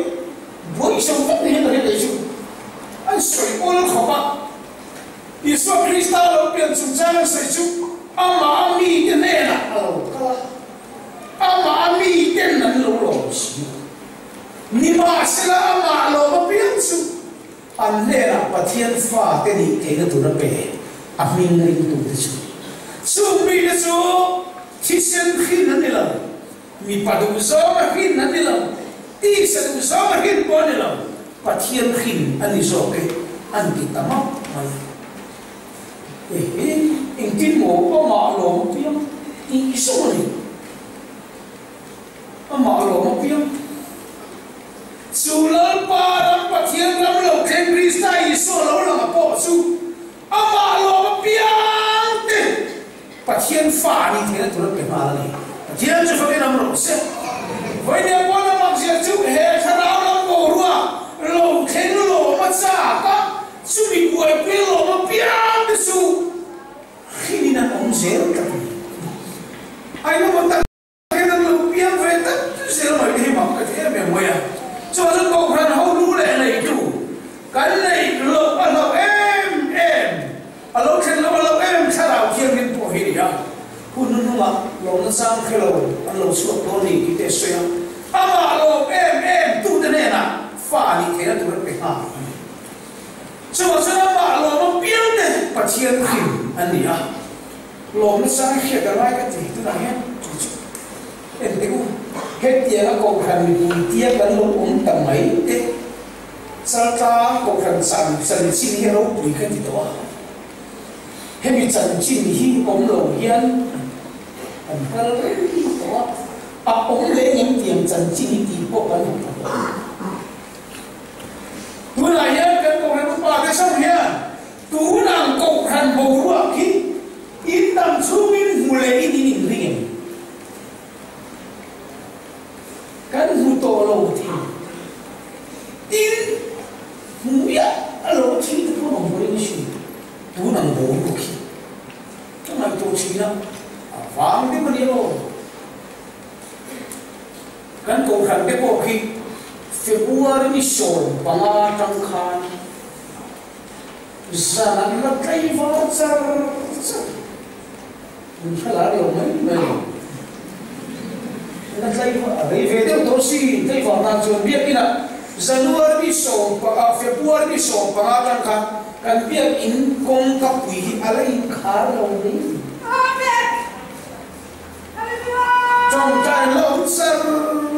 buai zo vek ni hian ka hria kei chu. An sawi kual khawp a. Isua Krista lo pian chungchang an sawi chu amah a mite hnenah a lo kal a, amah a miten an lo lawm si a. Nimahsela amah lawm apiang chu an hnenah Pathian fate nih theihna tur a pe, a hming ringtute chu. Chung mite chu thisen hrin an ni lo, mipa duhzawng a hrin an ni lo, tisa duhzawng a hrin pawh a ni lo, Pathian hrin a ni zawk e, an ti ta map mai. Ehe, engtin maw amah lawm apiang tih zawng a ni. Amah lawm apiang. Chu Lalpa ram Pathian ram lo thleng Krista Isua lo lang a pawh chu amah lawm apiang te Pathian fa a nih theihna tur a pe nghal a ni. Pathian chu fakin am rawh se. Vawinia pawn a makzia chu he thlarau lam boruak lo thleng lawm a chak a, chumi buaipui lawm apiang te chu hrin in an awm zel tlat a ni. A inawm tak. Hian an lo piang ve tak zel mai te hi mak ka ti em em mai a. Chuan chu Kohhran ho lu leh neitu kan neih loh a hlauh em em, a lo thlen loh a hlauh em thlarau thianghlim pawh hi a ni a. Hun hnuhnungah lawmna chang hre lo an lo chhuak dawn ni tih te a sawi a. Amah lawm em em tute hnenah fa nih theihna tur an pe nghal a ni. Chuvang chuan amah lawm apiang te Pathian hrim an ni a. Lawmna sang hriat a ngai ka ti tunah hian chu chu en teh u. Hetianga Kohhran mipui tia kan lo awm ta mai te Chaltlang Kohhran chan chanchin hi a ropui ka ti tawh a. Hemi chanchin hi awm lo hian kan kal reng tawh a, a awm leh engem tiang chanchin hi tih pawh kan hmu ta tawh. Tunah hian kan Kohhran upa te chauh hian Tunang Kohhran boruak hi in dam chhungin hmu leh in in inring em? Kan hmu tawh lo thei. Tin, hmu miah a lo thi te pawh an awm reng asin. Tunang boruak hi ka ngaihtuah thin a, a vang deuh a ni aw. Kan Kohhran te pawh khi February ni 15 atang khan Zan an la tlaivar char char. Min hre lar lo mai mai lo. La tlaivar a rei ve deuh tawh si tlaivar nan chuan biakinah January ni 15 February ni 15 atang khan kan biakin kawngka pui hi a la inkhar lo mai. Tawngtai an la awm char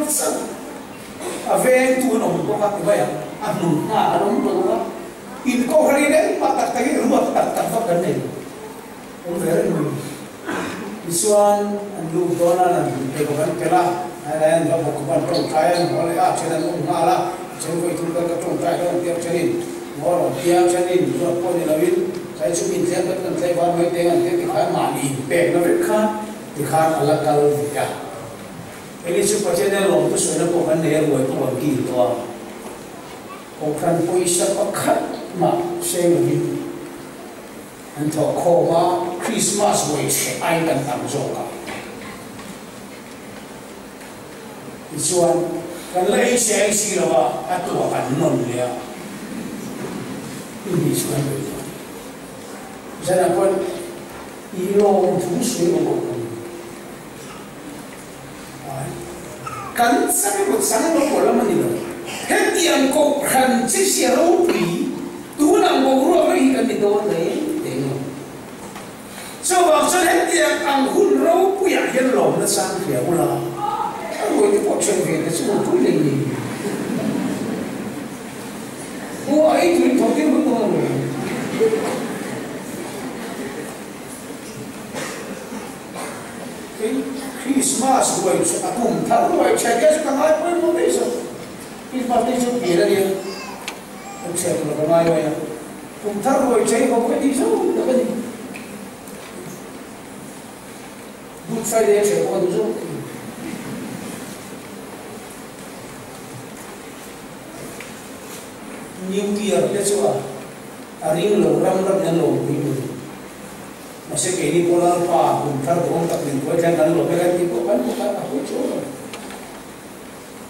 char. A vengtu an awm bawk a ti mai ang. A hmun hma an awm tawh lo a. Inkohhari engmah tak tak hi ruat tak tak vak kan nei lo. Awm ve reng mai. Tichuan an lut dawn a, an pe bawk an pel a, ai lai an va bawk khawp a, an tawngtai a, an haw leh a, a then an awm nghal a, a then vawi thum kal ka tawngtai dawn ang tia thenin haw rawh tia thenin ruat pawh ni loin tlai chu min tlem kan kan tlaivar mai teng an tia tikhan mahni inpekna vek kha tikhan a la kal ve a. Hei chu Pathian hian lawmtu sawina pawh kan nei a, ruai pawh kan kil tawh a. Kohhran pawisa pakhat mah seng lovin an thawh khawm a, Krismas vawi chhe ai kan tam zawk a. Tichuan, kan la ei che ei si lo a, a tuah kan nawn leh a, i hnih chu kan bei dawn. Zanah pawh i lawm thu sawi awm ang kan ni. Kan chang emaw chang emaw pawh lam a ni lo. Hetiang Kohhran chi sia ropui tunang boruak reng hi kan ni dawn reng reng lo. Chuvang chuan hetiang ang hun ropuiah hian lawmna chang hria ula, a ruai te pawh then ve te chu ropui leh ni. Pu a ei turin thawk tir hun dawn a ruai. Christmas ruai a kum thar ruai chhe te chu ka ngai pawimawh daih zawk. Christmas te chu pian a nia, kan chhiar tur ka ngai mai a. Kum thar ruai chhe hi ho ka tih zawk tak a ni. Good Friday a chhe pawh a duh zawk tak a ni. New Year te chu a a ring lo ram ram in an lawmpui mai. Mahse keini pawh Lalpa kum thar duhawm tak min kuai thleng kan lawm e kan tih pawh kan hmu kha a hawi chuang lo.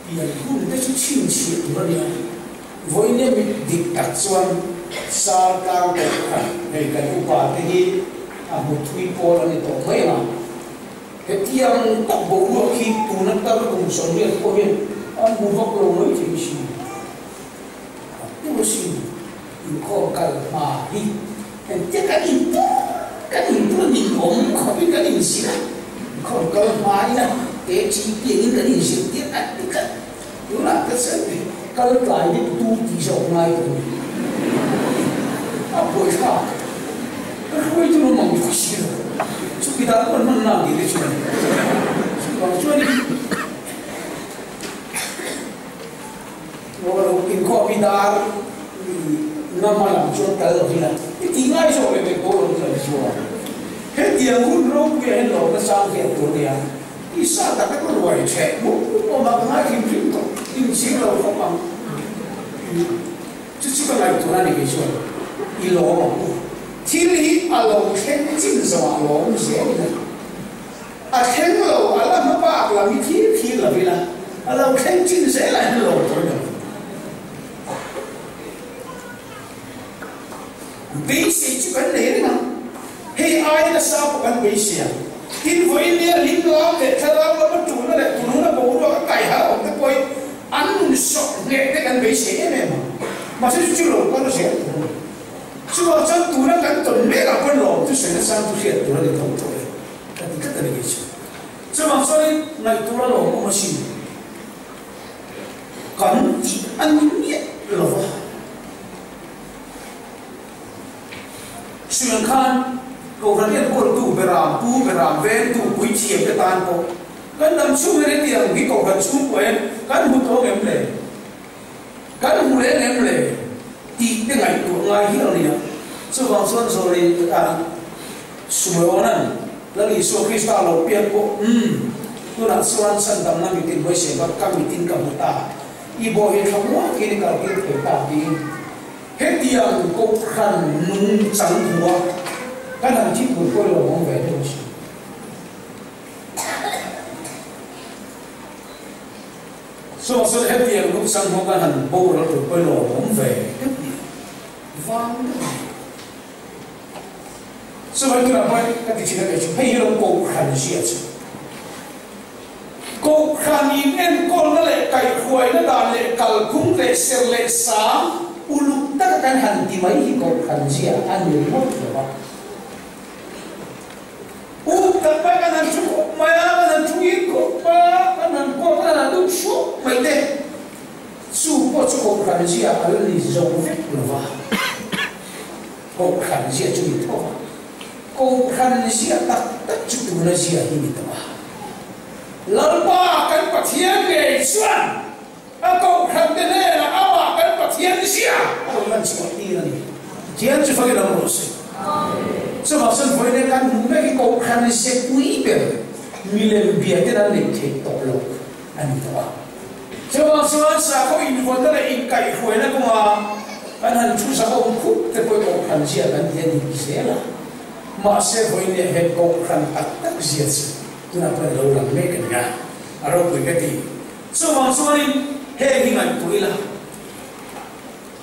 Pian hun te chu chhinchhiah tur a nia. Vawiin mit dik tak chuan sar tlang tawh kha hei kan upa te hi a hmu thui pawl a ni tawh mai ang a. Hetiang tak boruak hi tuna tar kum 80 pawh hian an hmu vak lo mai thei si. A tu asin inkhawm kal hma hi engtia kan in kan in tur nin awm khawpin kan inzir a, inkhawm kal hma ina te chi piangin kan inzirtir a ti tlat. Tunah te chuan kal tlai deuh tu tih zawk ngai tur a ni. A buaithlak ka hruaitu lo mang bawk si lo. Chuti dan pawh an hman nang tih te chuan chuvang chuanin Inkhawm hi dar ngam a lam chuan kal lo hi a i tih ngai zawk leh pek pawh lo chu an zuar. Hetiang hun ropuiah hian lawmna sang hian tur nia tisa tak te pawh ruai ṭheh mup mup awm a ka ngai hrim hrim tawh inchhir lo khawp ang. Chu chu ka ngaihtuahna a ni kei chuan i lawm ang u. Thil hi a lo thleng chin zawhah lawm zel ila. A thleng lo, a la hma bak lam hi thil thil lo ila, a lo thleng chin zelah hian lawm tur a ni lo. Beisei chu kan nei reng a, hei aia nasa pawh kan beisei ang. Tin, vawiin nia hlim lam leh thlarau lama tulna leh tulhuna boruak a kai harh awm te pawhin an nun sawk ngheh te kan beisei em em ang. Mahse chu chu lo kal zel tur a ni. Chuvang chuan tuna kan tawn mekah pawhin lawm chu sawi nasa chu hriat tur a ni tho tawh e. Ka ti tlat a ni kei chu. Chuvang chuanin ngaihtur a lawm awm asin. Kan tih a ni miah lo va. Suian khan Kohhran enkawltu, beram pu, beram vengtu, puithiam te tan pawh kan dam chhung hian hetiang hi Kohhran chhungkua hian kan hmu tawng em le? Kan hmu reng em le? Tih te ngaihtuah ngai hial a nia. Chuvang chuan Zawlei ah Sumeonan Lal Isua Krista lo pian pawh, Umm, tunah chuan chhandamna mitin hawisei bak ka mitin ka hmu ta, i bawh hi thla muang takin i kaltir thei ta tiin hetiang Kohhran nung chang hmu a kan han thik tur pawh i lo awm ve deuh a sin. Saw saw hetiang lung sang ho kan han boral tur pawh i lo awm ve deuh nia vang deuh a ni. Chuvang tunah pawh ka ti thin a kei chu hei hi lo Kohhran zia chu Kohhran in enkawlna leh kaihhruaina dan leh kalphung leh ser leh sang uluk taka kan han ti mai hi Kohhran zia a ni ringawt lo va. Up tak mai kan han thu khawp mai a, kan han thu in khawp mai a, kan han kawm kan han dum hrup mai te chu pawh chu Kohhran zia a la ni zo vek lo va. Kohhran zia chu ni tho a, Kohhran zia tak tak chu tuna zia hi ni tawh a. Lalpa kan Pathian ngei chuan a Kohhran te hnenah amah kan Pathian zia a rawn lan chhuah tir a ni. Thian chu fakin awm rawh se. Chuvang chuan vawiin kan hmuh mek hi Kohhran ze pui ber milem bia ten an neih theih tawh lo a ni tawh a. Chuvang chuan sakhaw invawnna leh inkaihhruaina kawnga kan han thu zak awm khup te pawh Kohhran zia kan ti a ni zel a. Mahse vawiin leh he Kohhran tak tak zia chu tunah pawh a lo lang mek a ni a, a ropui ka ti. Chuvang chuanin heng hi ngaihtuah ila,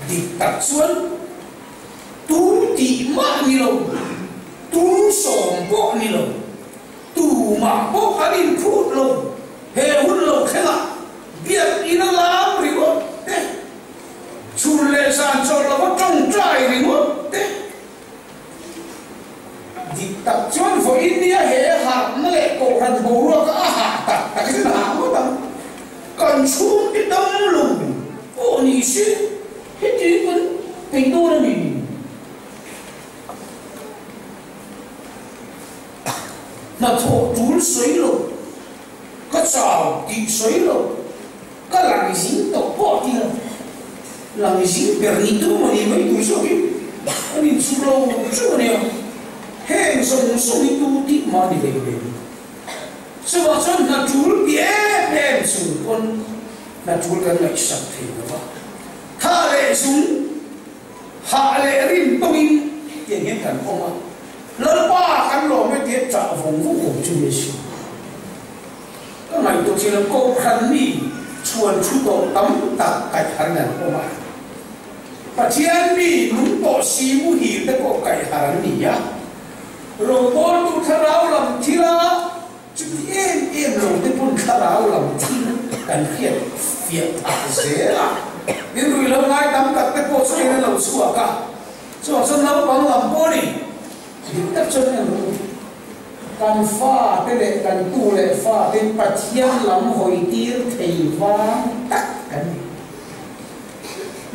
dik tak chuan tu tih mah ni lo, tu sawm pawh ni lo, tumah pawh kan inphut lo, he hun lo thlengah biakinn a lam ringawt te, chhun leh zan chawlh lova tawngtai ringawt te, Dik tak chuan vawiin nia he harhna leh Kohhran boruaka a hah tak tak hi chuan a hah ngawt ang. Kan chhungte dam lo pawh ni se heti kan peih dawn a ni. Hnathawh tul sawi lo. chau tih sawi lo, ka lang zing tawh pawh ti lo, lang zing ber ni tu maw ni mai tur zawk hi an inchuk lo chu a nia, heng zawng zawng hi tu tih mah ni hlei hlei. Chuvang chuan hna tul ti em em chung pawn hna tul kan ngaihsak thei lo va, tha leh zung, hah leh rin tawngin tiang hian kan awm a, Lalpa kan lawm e tia chah vawng vawng awm chu ni si. Ka ngaihtuah chin a Kohhran mi chhuan thu tawh tam tak kaih har in an awm a, Pathian mi nung tawh si muhil te pawh kaih har an ni a, Rawngbawltu thlarau lam thila chuti em em lo te pawn thlarau lam thil kan hriat fiah phah zel a, min rui lo ngai tam tak te pawh chuan an lo chhuak a, chuvang chuan naupang lam pawh ni dik tak chuan en rawh u. Kan fa te leh kan tu leh fa te Pathian lam hawi tir thei vang tak kan ni.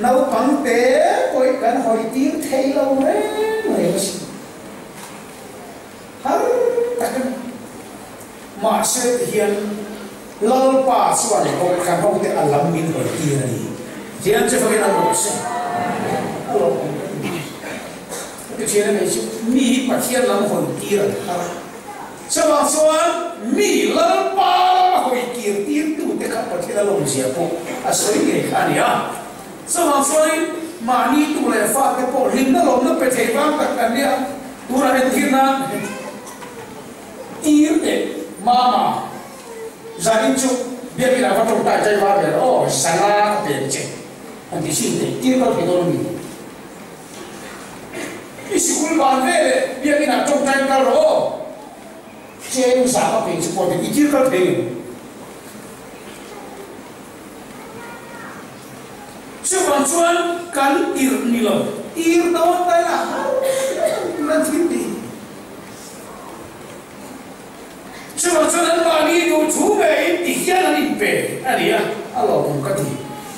Naupang te pawh kan hawi tir thei lo reng reng a si. Har tak a ni. Mahse tihian Lalpa chuan Kohhran hote a lam min hawi tir a ni. Tihian chu fakin an rawh se. A lawm awm ka ti. Ka ti thian a nei chu mi hi Pathian lam hawi tir an har a. Chuvang chuan mi Lalpa lama hawi kir tir tute kha Pathian a lawmzia pawh a sawi ngei kha a ni a. Chuvang chuanin mahni tu leh fate pawh hlimna lawmna pe thei vang tak kan nia, tunah entir nan tir teh mama zanin chu biakin a va tawngtai chai var vel aw zanga ka pek che an ti sin teh tir kal thei dawn a mi? I sikul ban ve leh biakin ah tawngtai kal rawh aw cheng za ka pek che pawh teh i tir kal thei ngem? Chuvang chuan kan tirh ni lo, tir dawn ta ila har tur an thil tih. Chuvang chuan an mahni duh thu ngeiin ti hian an inpe a ni a, a lawmawm ka ti.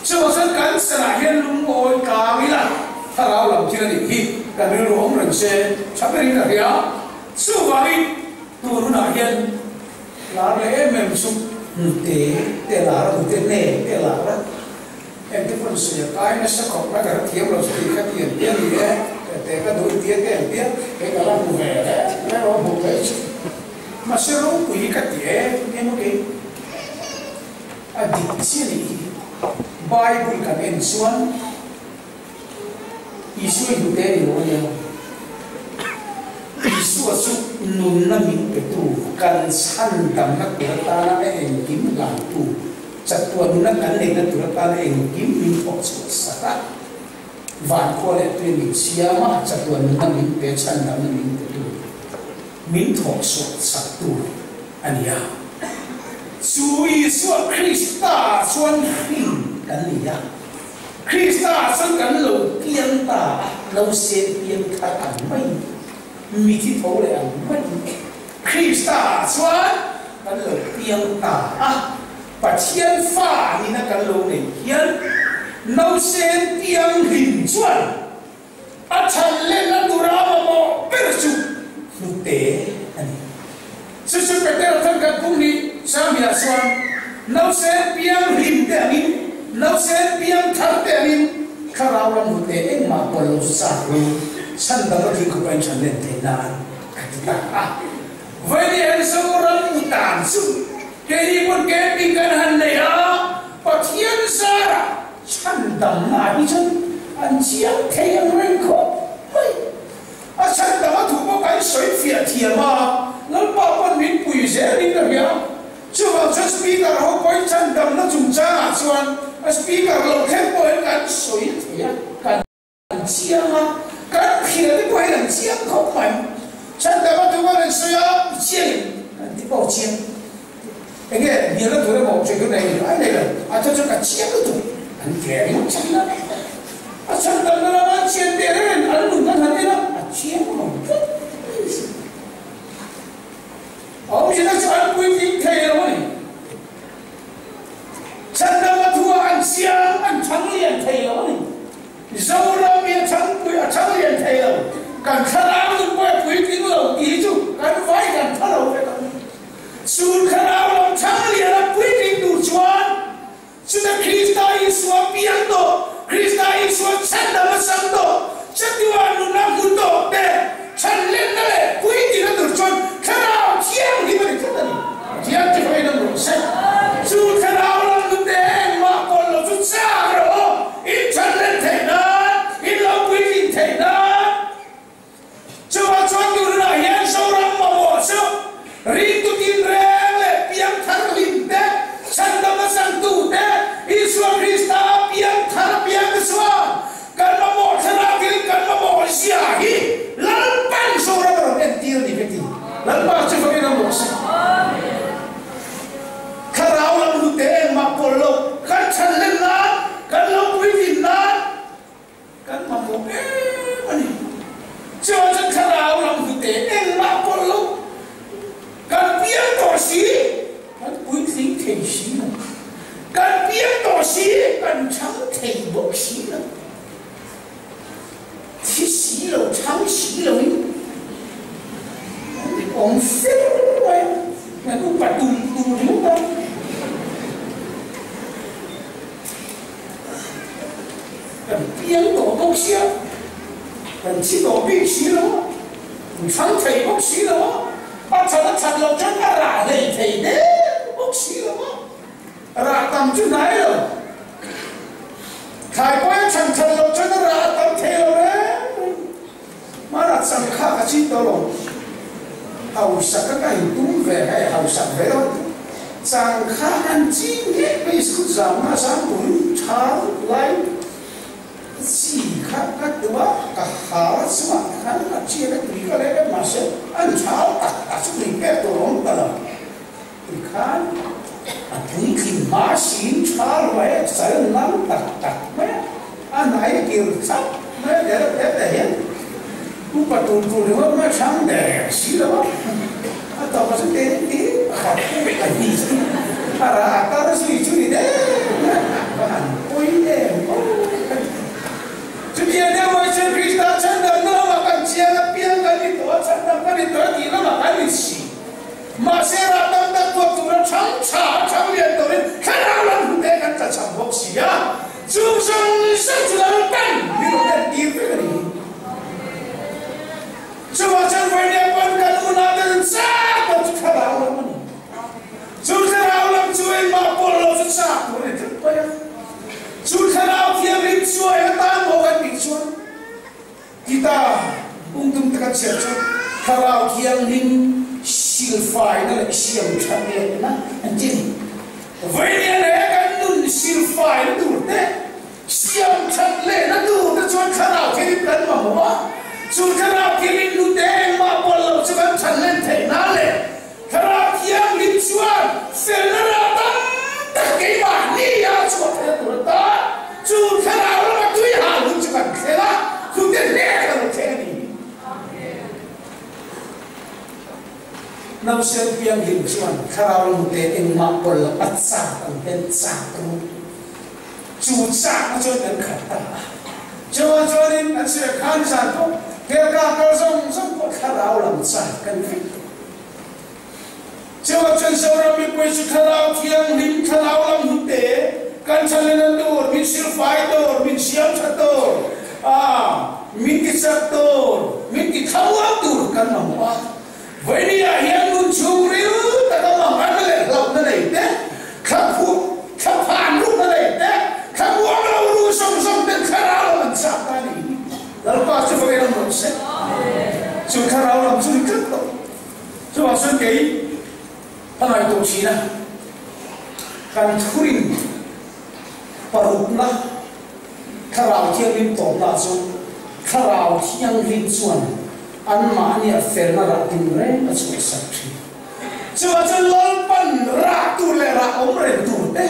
Chuvang chuan kan sanah hian lungawi tlang ila thlarau lam thil a nih hi kan rilru awm reng se tha berin ka hria. Chuvangin tun hunah hian Lar leh em em chu hnute te lar a, hnute hne te lar a, engte pawn sawi a kai nasa khawp mai ka hre thiam lo chu tih kha ti an tia ni e, te ka duh tia te an tia, kei ka la hmu ve reng reng lo hmuh theih chu. Mahse ropui hi ka ti em em a kei a dik chiah nih hi Bible kan en chuan Isua hnute ni lo a nia. Isua chu nunna min petu, kan chhan damna tur atana a engkim hlangtu, chatuah nunna kan neihna tur atana engkim min thawk chhuah sak a, van khua leh tui min siam a, chatuah nunna min pe, chhan damna min petu, min thawk chhuah saktu a ni a. Chu Isua Krista chuan hrin kan ni a. Krista chuan kan lo piang ta a, lo sen piang thar ang maiin, mithi tho leh ang maiin Krista chuan kan lo piang ta a, Pathian fa nina kan lo neih hian nausen piang hlim chuan a chhan lehna tura mamawh ber chu hnute a ni. Chu chu Petera chuan kan kum ni Sanghiah chuan nausen piang hlim te angin, nausen piang thar te angin thlarau lam hnute engmah pawh lo chu chak lo chhan dang a thing khawpa in chhan len theih nan a ti ta a. Vawiin hian Zoram utan chu keini pawn camping kan han nei a, Pathian zarah chhan damna hi chuan an chiang thei ang reng khawp mai. A chhan dang a thu pawh kan sawi fiah thiam a, Lalpa pawn min pui zelin ka hria. Chuvang chuan Speaker ho pawhin chhan damna chungchangah chuan a Speaker lo thleng pawhin kan sawi thei a, kan chiang a, kan hria te pawhin an chiang khawp mai. Chhan dang a thu kan rawn sawi a, i chiang em? Kan ti pawh chiang. Enge hnialna tur emaw sawi tur nei ai nei lo, a chu chu ka chiang lutuk an ti ringawt thin a. A chhan damna lama an chian teh reng in an nun an han en a, a chiang lo tlat mai si. A awmzia chu an puitling thei lo a ni. Chhan damna thu ah an chiang, an chhang lian thei lo a ni. Zoram hi a chhangpui a chhang lian thei lo, kan thlarau nun pawh a puitling lo tih hi chu kan vai kan tha lo vek ang. Chun thlarau lam chhang lian a fakin awm rawh se. Thlarau lam hlute engmah pawlh lo kan chhan hlen nan, kan lo puitlin nan kan mamawh em a ni. Chuan chuan thlarau lam hlute engmah pawlh lo kan piang tawh si, kan puitling thei si lo. Kan piang tawh si, kan chhang thei bawk si lo. Thi si lo, chhang si loin kan awm fel mai a, kan upa tum tum ringawt a. Kan piang tawh bawk sia, kan thi tawh bik si lo a, kan chhang thei bawk si lo a, a that a that loh chuan a rah hlei thei der bawk si lo a. Rah tam chu hnai lo. Thlai pawh a chhan that loh chuan a rah a tam thei lo reng reng. Hmanah chang kha ka chin tawh lo. Hausak ka ka intum ve hei hausak ve lo. Chang kha an chin ngei mai school zamna zam turin tha lai chi kha ka tum a, ka hal a chungah khan a chian a tui ka leh vek mahse an thal tak tak chu tui pek tur a awm ta lo. Tikhan a puitling hma sin tha ruai a chal nang tak tak mai a, a hnai kir chap mai a der der te hian upa tur tur ringawt mai a chhang der si lo a, a tawp a chu te te pakhat a ni chu a rah a tar zui chu ni der mai a, va han pawi em aw ka ti. Chutiang deuh mai chuan Krista chhandamna lamah kan chiang a, piang kan ni tawh a, chhandam kan ni tawh a tih lamah kan insi. Mahse, rah tam tak tuah tura chhang tha a chhang lian turin thlarau lam hlute kan tla chhang bawk si a, chung zawng zawng chu lal pan min rawn en tir vek a ni. Chuvang chuan Vainia pawn kan unau te nun chak ber chu thlarau lam a ni. Chu thlarau lam chu engmah pawlh lo chu chak tur a ni tlat mai a. Chu thlarau thianghlim chuai atan maw kan tih chuan Tita ungtum taka chhiar chu Thlarau Thianghlim silfaina leh siamthat lehna an ti a ni. Vawinia leh kan nun silfaina tur te, siamthat lehna tur te chuan Thlarau Thianghlim kan mamawh a, chu Thlarau Thianghlim hnute engmah pawlh lo chu kan that hlen theih nan leh Thlarau Thianghlim chuan felna rah tam tak keimahni a chhuah theihna tur atan chu Thlarau lama tui hal hun chu kan thleng a, hlute hle ka lo thleng a ni. Nausen pianghlim chuan Thlarau lamute engmah pawlh lo a chak ang hian chak ru. Chu chakna chuan kan khat ta a. Chuvang chuanin an sawi khan zan pawh helka kal zawng zawng pawh Thlarau lam chak kan vek tawh. Chuvang chuan Zoram mipui chu Thlarau Thianghlim, Thlarau lam hnute, kan chhanlena tur, min silfai tur, min siam tha tur, a min ti chak tur, min ti thlamuang tur kan mamawh a. Vawinia hian nun chhungril taka mangan leh hlauhna nei te, thlaphuh, thlaphan rukna nei te, thlamuang lo ru zawng zawng ten Thlarau lam an chak ta a ni hi. Lalpa chu vawiin awm rawh se. Chu Thlarau lam chu ni tlat lo. Chuvang chuan kei ka ngaihtuah thin a, kan thurin parukna Thlarau Thianghlim tawpna chu Thlarau Thianghlim chuan anmahnia felna rah tin reng a chhuahsak thin. Chuvang chuan Lalpan rah tur leh rah awm reng tur te,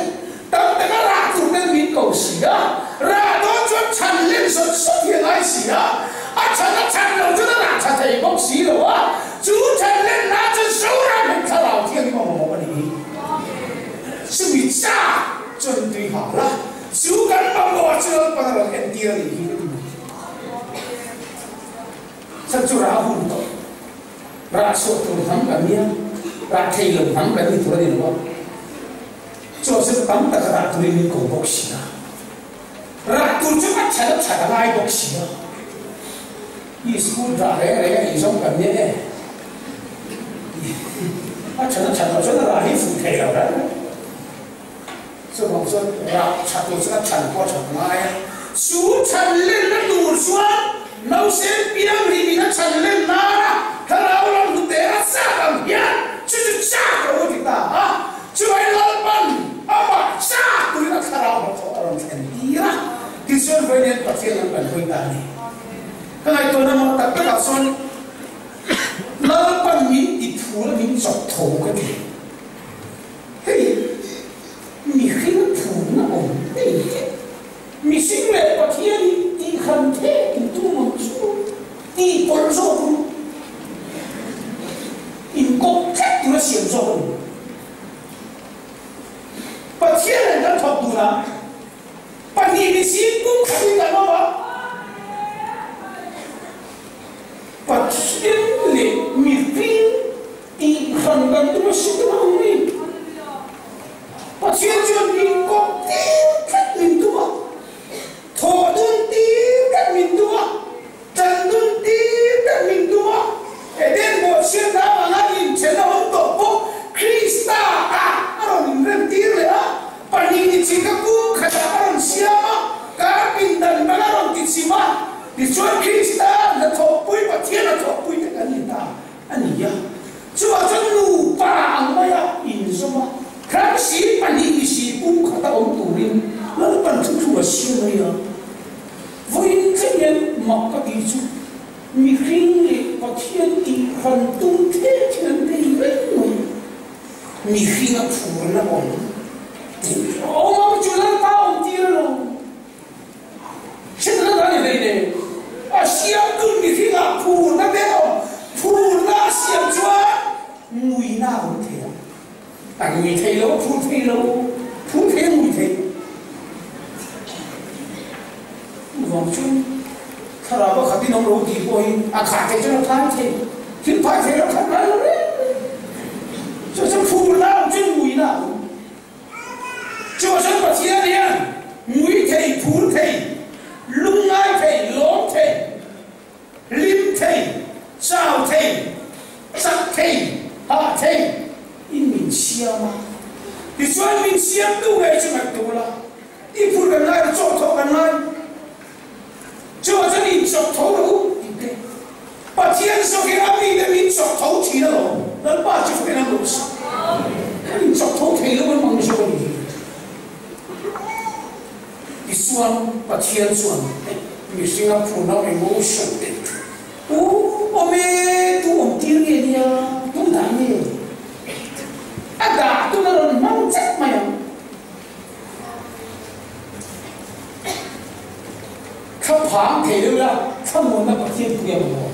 tam taka rah tur ten min ko si a, rah dawn chuan chhan len zawt zawt hi a ngai si a, a chhan a chhan lo chuan a rah tha thei bawk si lo a, Chu thenlenna chu Zoram hi thlarau thianghlim a mamawh a nih hi. Chumi cha chuan tui hal a, chu kan mamawh chu Lalpan a rawn entir a nih hi ka ti mai. Chhan chu rah hun tawh, rah chhuah tur hnam kan nia, rah thei lo hnam kan ni tur a ni lo a, chuan chu tam taka rah turin min ko bawk si a, rah tur chu a that a that a ngai bawk si a. I school dah reng reng a nih zawng kan nia e. A that a that loh chuan a rah hi fuh thei lo reng reng. Chuvang chuan rah that loh chuan a than pawh a that ngai a. Chu than lenna tur chuan nausen piang rim in a than len nan a thlarau lam hnute a chak ang hian chu chu chak lo a ti ta a. Chuvangin Lalpan amah chak turin a thlarau hnathawh a rawn thlen tir a. Tichuan vawiin Pathian lam kan hawi ta a ni. Ka ngaihtuahna mak tak takah chuan Lalpan min ti phul a, min chawp tho ka ti. Hei mihring phurna awm nei hi mihring leh Pathian in tih hran thek in tum ang chu tih pawlh zawk ru. In kawp tlat tura siam zawk a ni. Pathian nen kan thawk dun a, pahnih ni si pum khatin kan awm a. Pathian leh mihring tih hran kan tum a si ta ang ni. Pathian chuan min kawp tir tlat min tum a, thawh dun tir tlat min tum a, tan dun tir tlat min tum a. Eden bawhchhiatna avanga inthen a awm tawh pawh Krista ah a rawn inrem tir leh a, pahnih ni chi ka kung khatah a rawn siam a, kar pindan bang a rawn ti chim a. Tichuan Krista hnathawhpui Pathian hnathawhpui te kan ni ta a ni a. Chuvang chuan nupa ang maia inzawm a, hran si pahnih ni si pum khata awm turin Lalpan thuthlung a siam a nia. Vawiin thleng hian mak ka tih chu mihring leh Pathian tih hran tum thek hian an bei reng mai. Mihringa phurna awm tih awm ang chu Lalpa awm tir alawm. Hrilh na ni hlei nen a siamtu mihringah phurna te awm, phurna a siam chuan nguina a awm thei ang. A ngui thei lo, a phur thei lo, phur thei a ngui thei. Chuvang chuan thlarau a khat in awm lo tih pawh hi a khah theih chuan a phai thei, thil phai thei lo khat ngai lo reng reng. Chu chu phurna a awm chuan nguina a awm. Chuvah chuan Pathian hian ngui thei, phur thei, lungngai thei, lawm thei, hlim thei, chau thei, chak thei, hah thei in min siam a. Tichuan min siamtu ngei chu ngaihtuah la, i phur kan ngai lo, chawhthawh kan ngai. Chuvah chuan inchawk tho rawh u tih te. Pathian zawk hi a mite min chawk tho thin alawm. Lalpa chu fakin an rawn sak. Kan inchawk tho thei lo an mang zawk a ni hi. Tichuan Pathian chuan mihringa phuna emotion te u awm e, tu awm tir nge nia, tu dah nge? A dah tun a rawn hmang chat mai ang. Thla phang thei deuh ila thlamuanna Pathian pui a mamawh.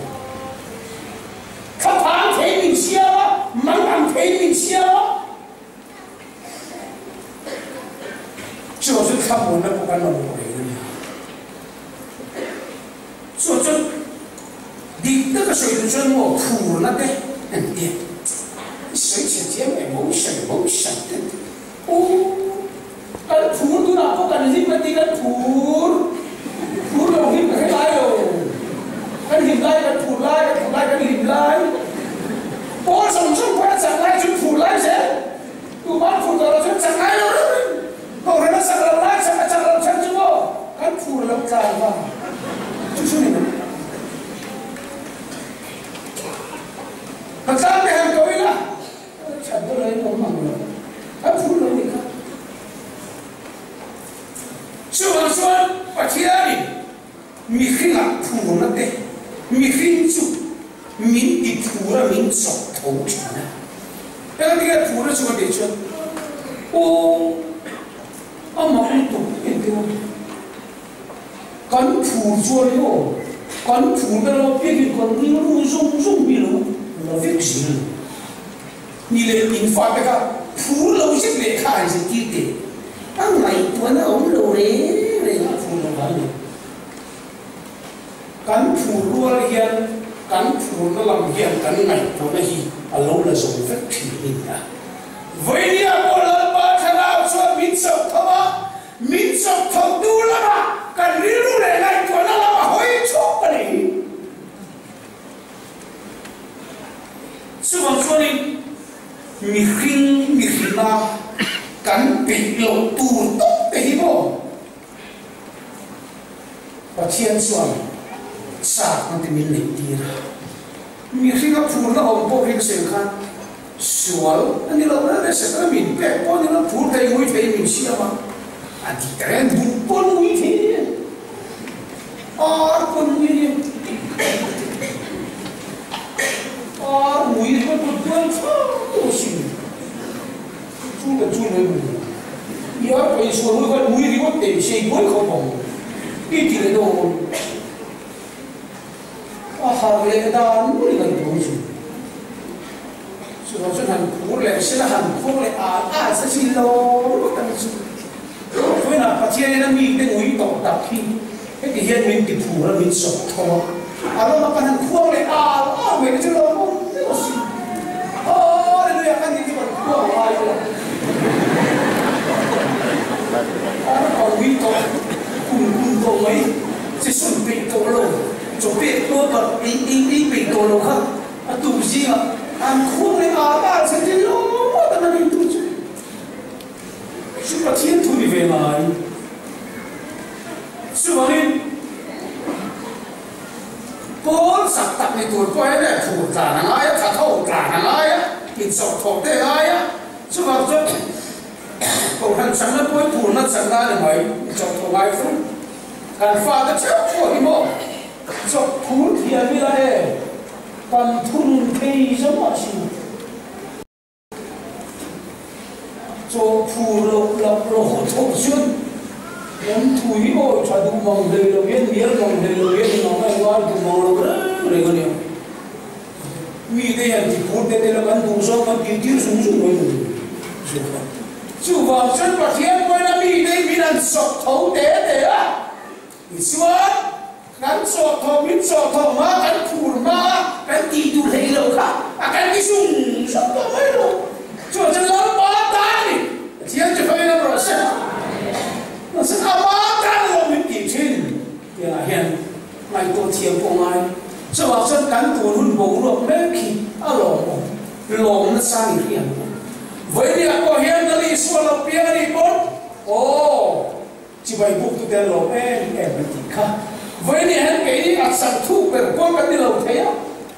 Thla phang thei min siam a, mang ang thei min siam a. Chu chu thlamuanna pawh kan mamawh reng a ni. Chu chu dik taka sawi duh chuan maw phurna te an tia. Sawi chhe thiam emotion emotion te an ti. U, kan phur tunah pawh kan hlim a ti, kan phur, phur lo hlim ka hre ngai lo. Kan hlim lai, kan phur lai, kan phur lai, kan hlim lai. Pawl zawng zawng pawh a chak lai chu phur lai zel. Tuman phur tawh lo chuan chak ngai lo reng reng. Kohhran a chak lo lai, chak a chak lo chhan chu maw kan phur lo tlai vang. Chu chu ni mai. Ka tlang te han ko ila. That deuh lai in awm ang lo, a phur lo nih kha. Chuvang chuan Pathianin mihringah phurna te, mihring chu min ti phur a, min chawk tho thin a. Engati nge phurna chu ka tih chuan, Aw, a mak lutuk engtin a? Kan phur chuan hi aw, kan phur te lo piakin kan rilru zawng zawng hi lo la vek zel. Ni leh in fate kha phur lo zet lehkha an zirtir teh a ngaihtuahna a awm lo reng reng a phur lo vang ni. Kan phur rual hian kan phurna lam hian kan ngaihtuahna hi a lo la zo vek thin a ni a. Vawinia pawh Lalpa Thlarau chuan min chauh tho a, Min chawp thotu lamah kan rilru leh ngaihtuahna lam a hawi chhuak a ni. Chuvang chuanin mihring mihrinna kan peih loh tur tawp te hi maw Pathian chuan chakna te min neih tir a. Mihringa phurna awm pawh hi ka sawi khan Sual a ni lo reng reng, Setana min pek pawh a ni lo, phur thei ngui thei min siam a, a ti ta reng, duh pawn ngui thei a ni e, ar pawn ngui a ni e, ar ngui ringawt pawh duan thlak. mai mawle. I ar pawh insual hui khan mui ringawt teh se i buai khawp ang i ti leh dawn. A harh leh dan mawlh in an tuam chu. Chuvang chuan han phur leh sela han phur leh al al se chi lo ringawt ang chu. Vawiinah Pathianin a mite ngui tawh tak hi heti hian min ti phur a, min sawp tho a, a lama kan han khuang leh al al mai te chu lo awm deuh a si. Hallelujah kan tih chu kan khuang ngai lo. A ka ngui tawh kum kum tawh mai chi sawn peih tawh lo, chaw pek pawh ka ei ei ei peih tawh lo kha a tuk zingah an khuang leh al al che chu lo ngawt ang a ni tu chu. Chu Pathian thu ni ve ngai. Chuvangin, Pawl chak tak ni tur pawh hian eh phur tlan a ngai a, tha tho tlan a ngai a, inchawhthawh te a ngai a. Chuvang chuan Kohhran chakna pawh hi phurna chakna a ni mai, inchawhthawh ngai fur. Kan fate theuh pawh hi maw chawhphur thiam ila e, kan thunun thei zawng a sin. Chaw phur loh lak rawh thawk chuan lam thu hi awi tha duh mang hlei lo hian hnial mang hlei lo hian engah ngai ngai duh mang lo reng reng a nia. Mite hian ti phur te te la kan duh zawk kan tih tir zung zung mai lo zawk a. Chuvang chuan Pathian pawhin a mite hi min han sawp tho te te a. Tichuan, kan chawhthawh min chawhthawh hma, kan phur hma, kan tih duh hlei lo kha a kan ti zung zung tawh mai lo. Chuan chuan Lalpa tan a ni, Pathian chu hawina rawh se. Mahse ama tan lo min tih thin tiangah hian ngaihtuah thiam pawh ngai. Chuvang chuan kan tun hun boruak mek hi a lawmawm, lawm nasa ni hriat pawh. Vawinia pawh hian Lal Isua lo piang a nih pawn, aw, Chibai buk tu te an lawm em em an tih kha. Vawiin hian keini a chang thuk ber pawn kan ni lo thei a,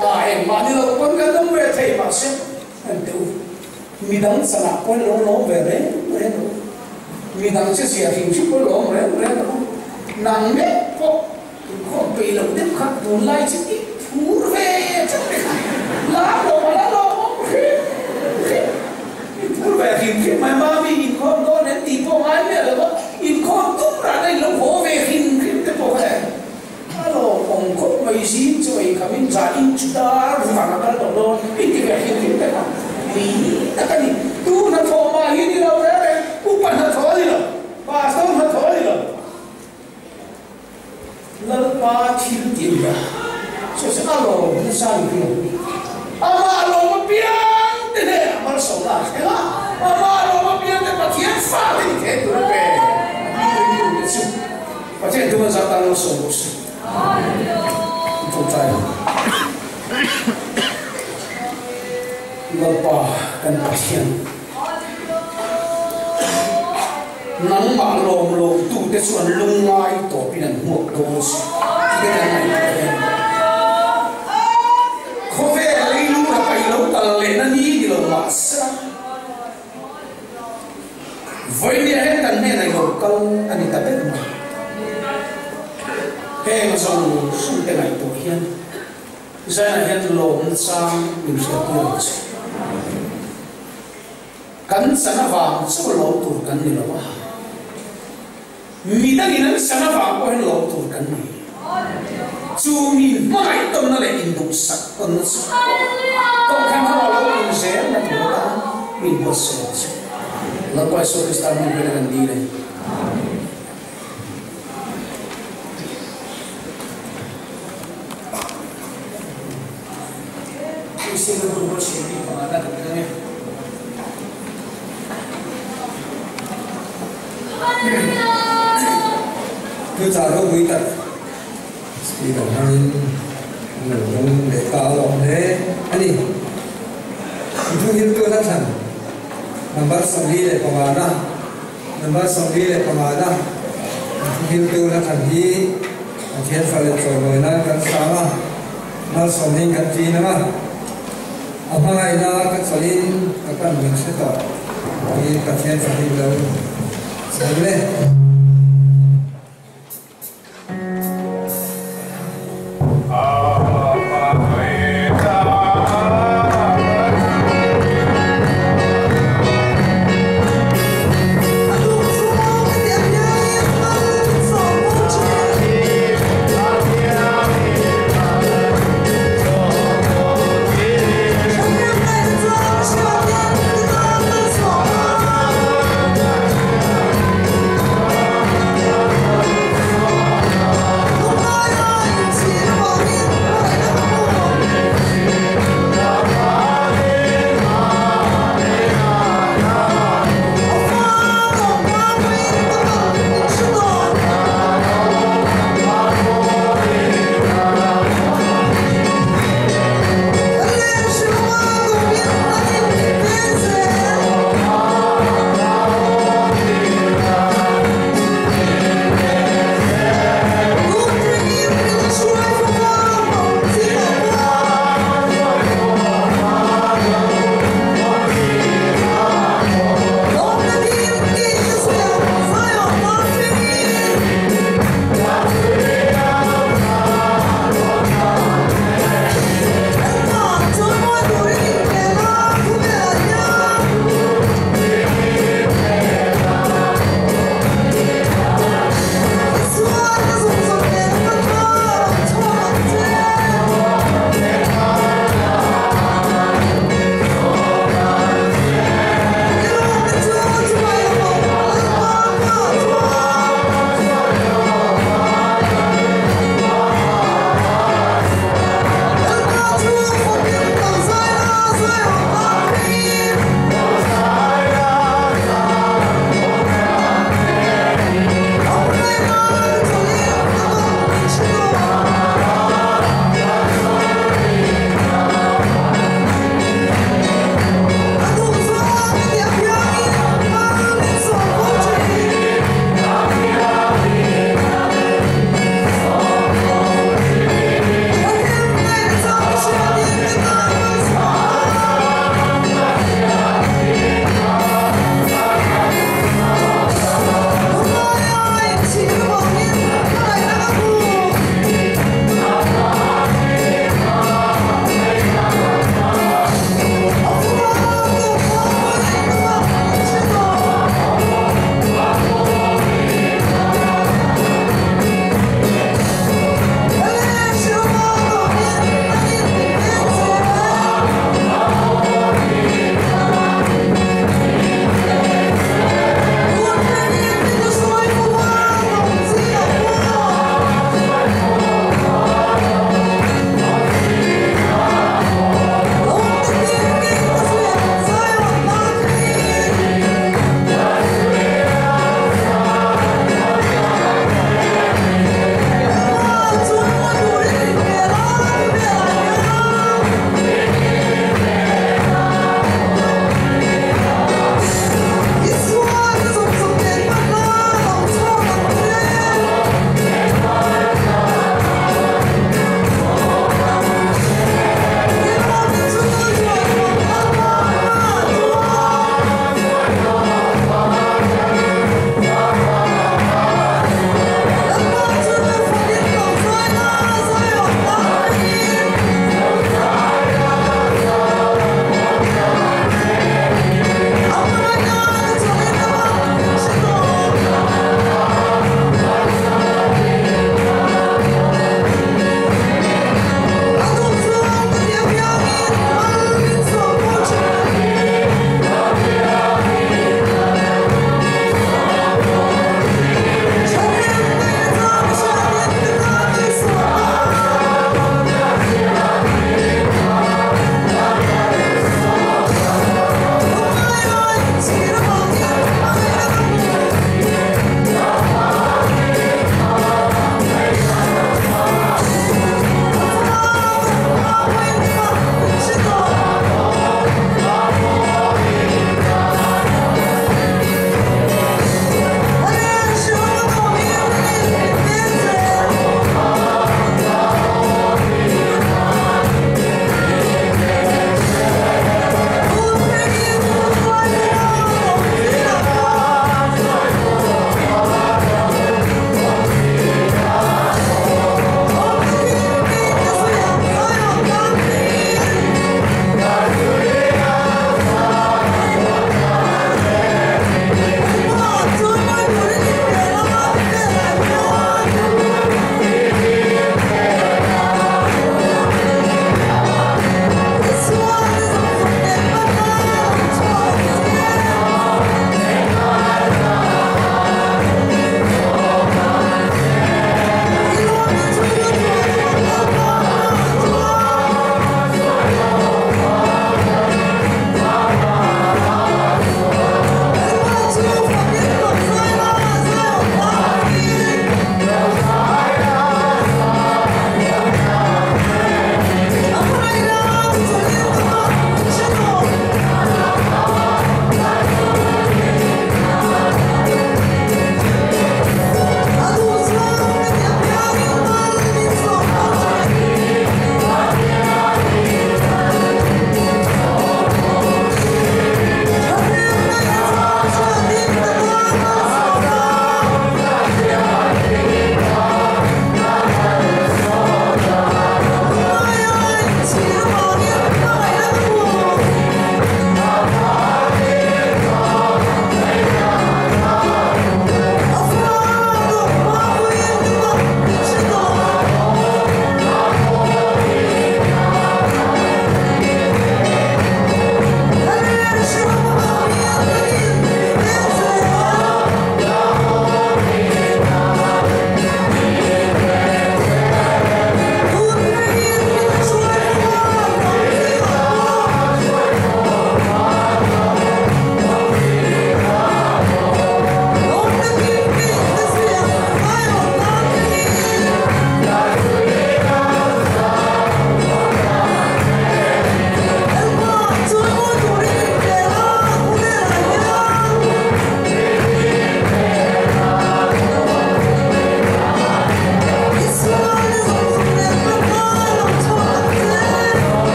a engmah ni lo pawn kan awm ve thei mahse an teh u. Midang chanah pawn lo lawm ve reng reng lo. Midang che zia hrim hrim pawn lawm reng reng lo. Nang mek pawh inkhawm peih lo deuh kha tunlai chu i phur ve tlat te kha la lawm a la lawm hrim hrim. I phur ve hrim hrim mai mami inkhawm dawn em tih pawh ngai miah lo a, inkhawm tum rah na in lo haw ve hrim hrim te pawh kha a lawmawm khawp mai zing chu ei kham in za in chu dar vang a kal tawh dawn i ti ve hrim hrim te kha pui tak a ni. Tu hnathawh mah hi ni lo reng reng, upa hnathawh a ni lo, pastor hnathawh a ni lo. Lalpa thil ti a ni a, chu chu a lawm nasa ni hi a ni. Amah lawm apiang te hnenah malsawmna a thleng a, amah lawm apiang te Pathian fate ni thei tur a pe a ti ringtu te chu Pathian thu an zah tan malsawm bawk si. An tawngtai ang. Lalpa kan Pathian. Nangmah lawm lawmtute chu an lungngai tawpin an hmuak dawn si tih te kan ngaihtuah hian khawvel leilung a pai lo tal lehna ni ni lo mah sela vawinia hian kan hnenah i lo kal a ni ta ber mai. Heng zawng zawng te ngaihtuah hian Zainah hian lawmna chang min hriattir ang che. Kan chan avang chu lawm tur kan ni lo a, mi dangin an chan avang pawhin lawm tur kan ni. Chu mi hmangaih tawnna leh induhsak tawnna chu Kohhran ho a lo awm zel na tur atan min buatsaih ang che. Lalpa Isua Krista hming hian kan dil e. Kristian hun buatsaih bik pangana kan thleng e. Thuchah ropui tak speaker hmangin an lo dawng leh ta alawm hle a ni. Thu hiltu hla thlan number 45 na Number 45 na thu hiltu hla thlan hi Pathian fa leh chawimawi nan kan sang a, malsawmin kan ṭin ang a, a hmangaihna ka chawlhin ka pan min hre tawh tiin Pathian fa hi lo chhang le.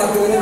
Tuna.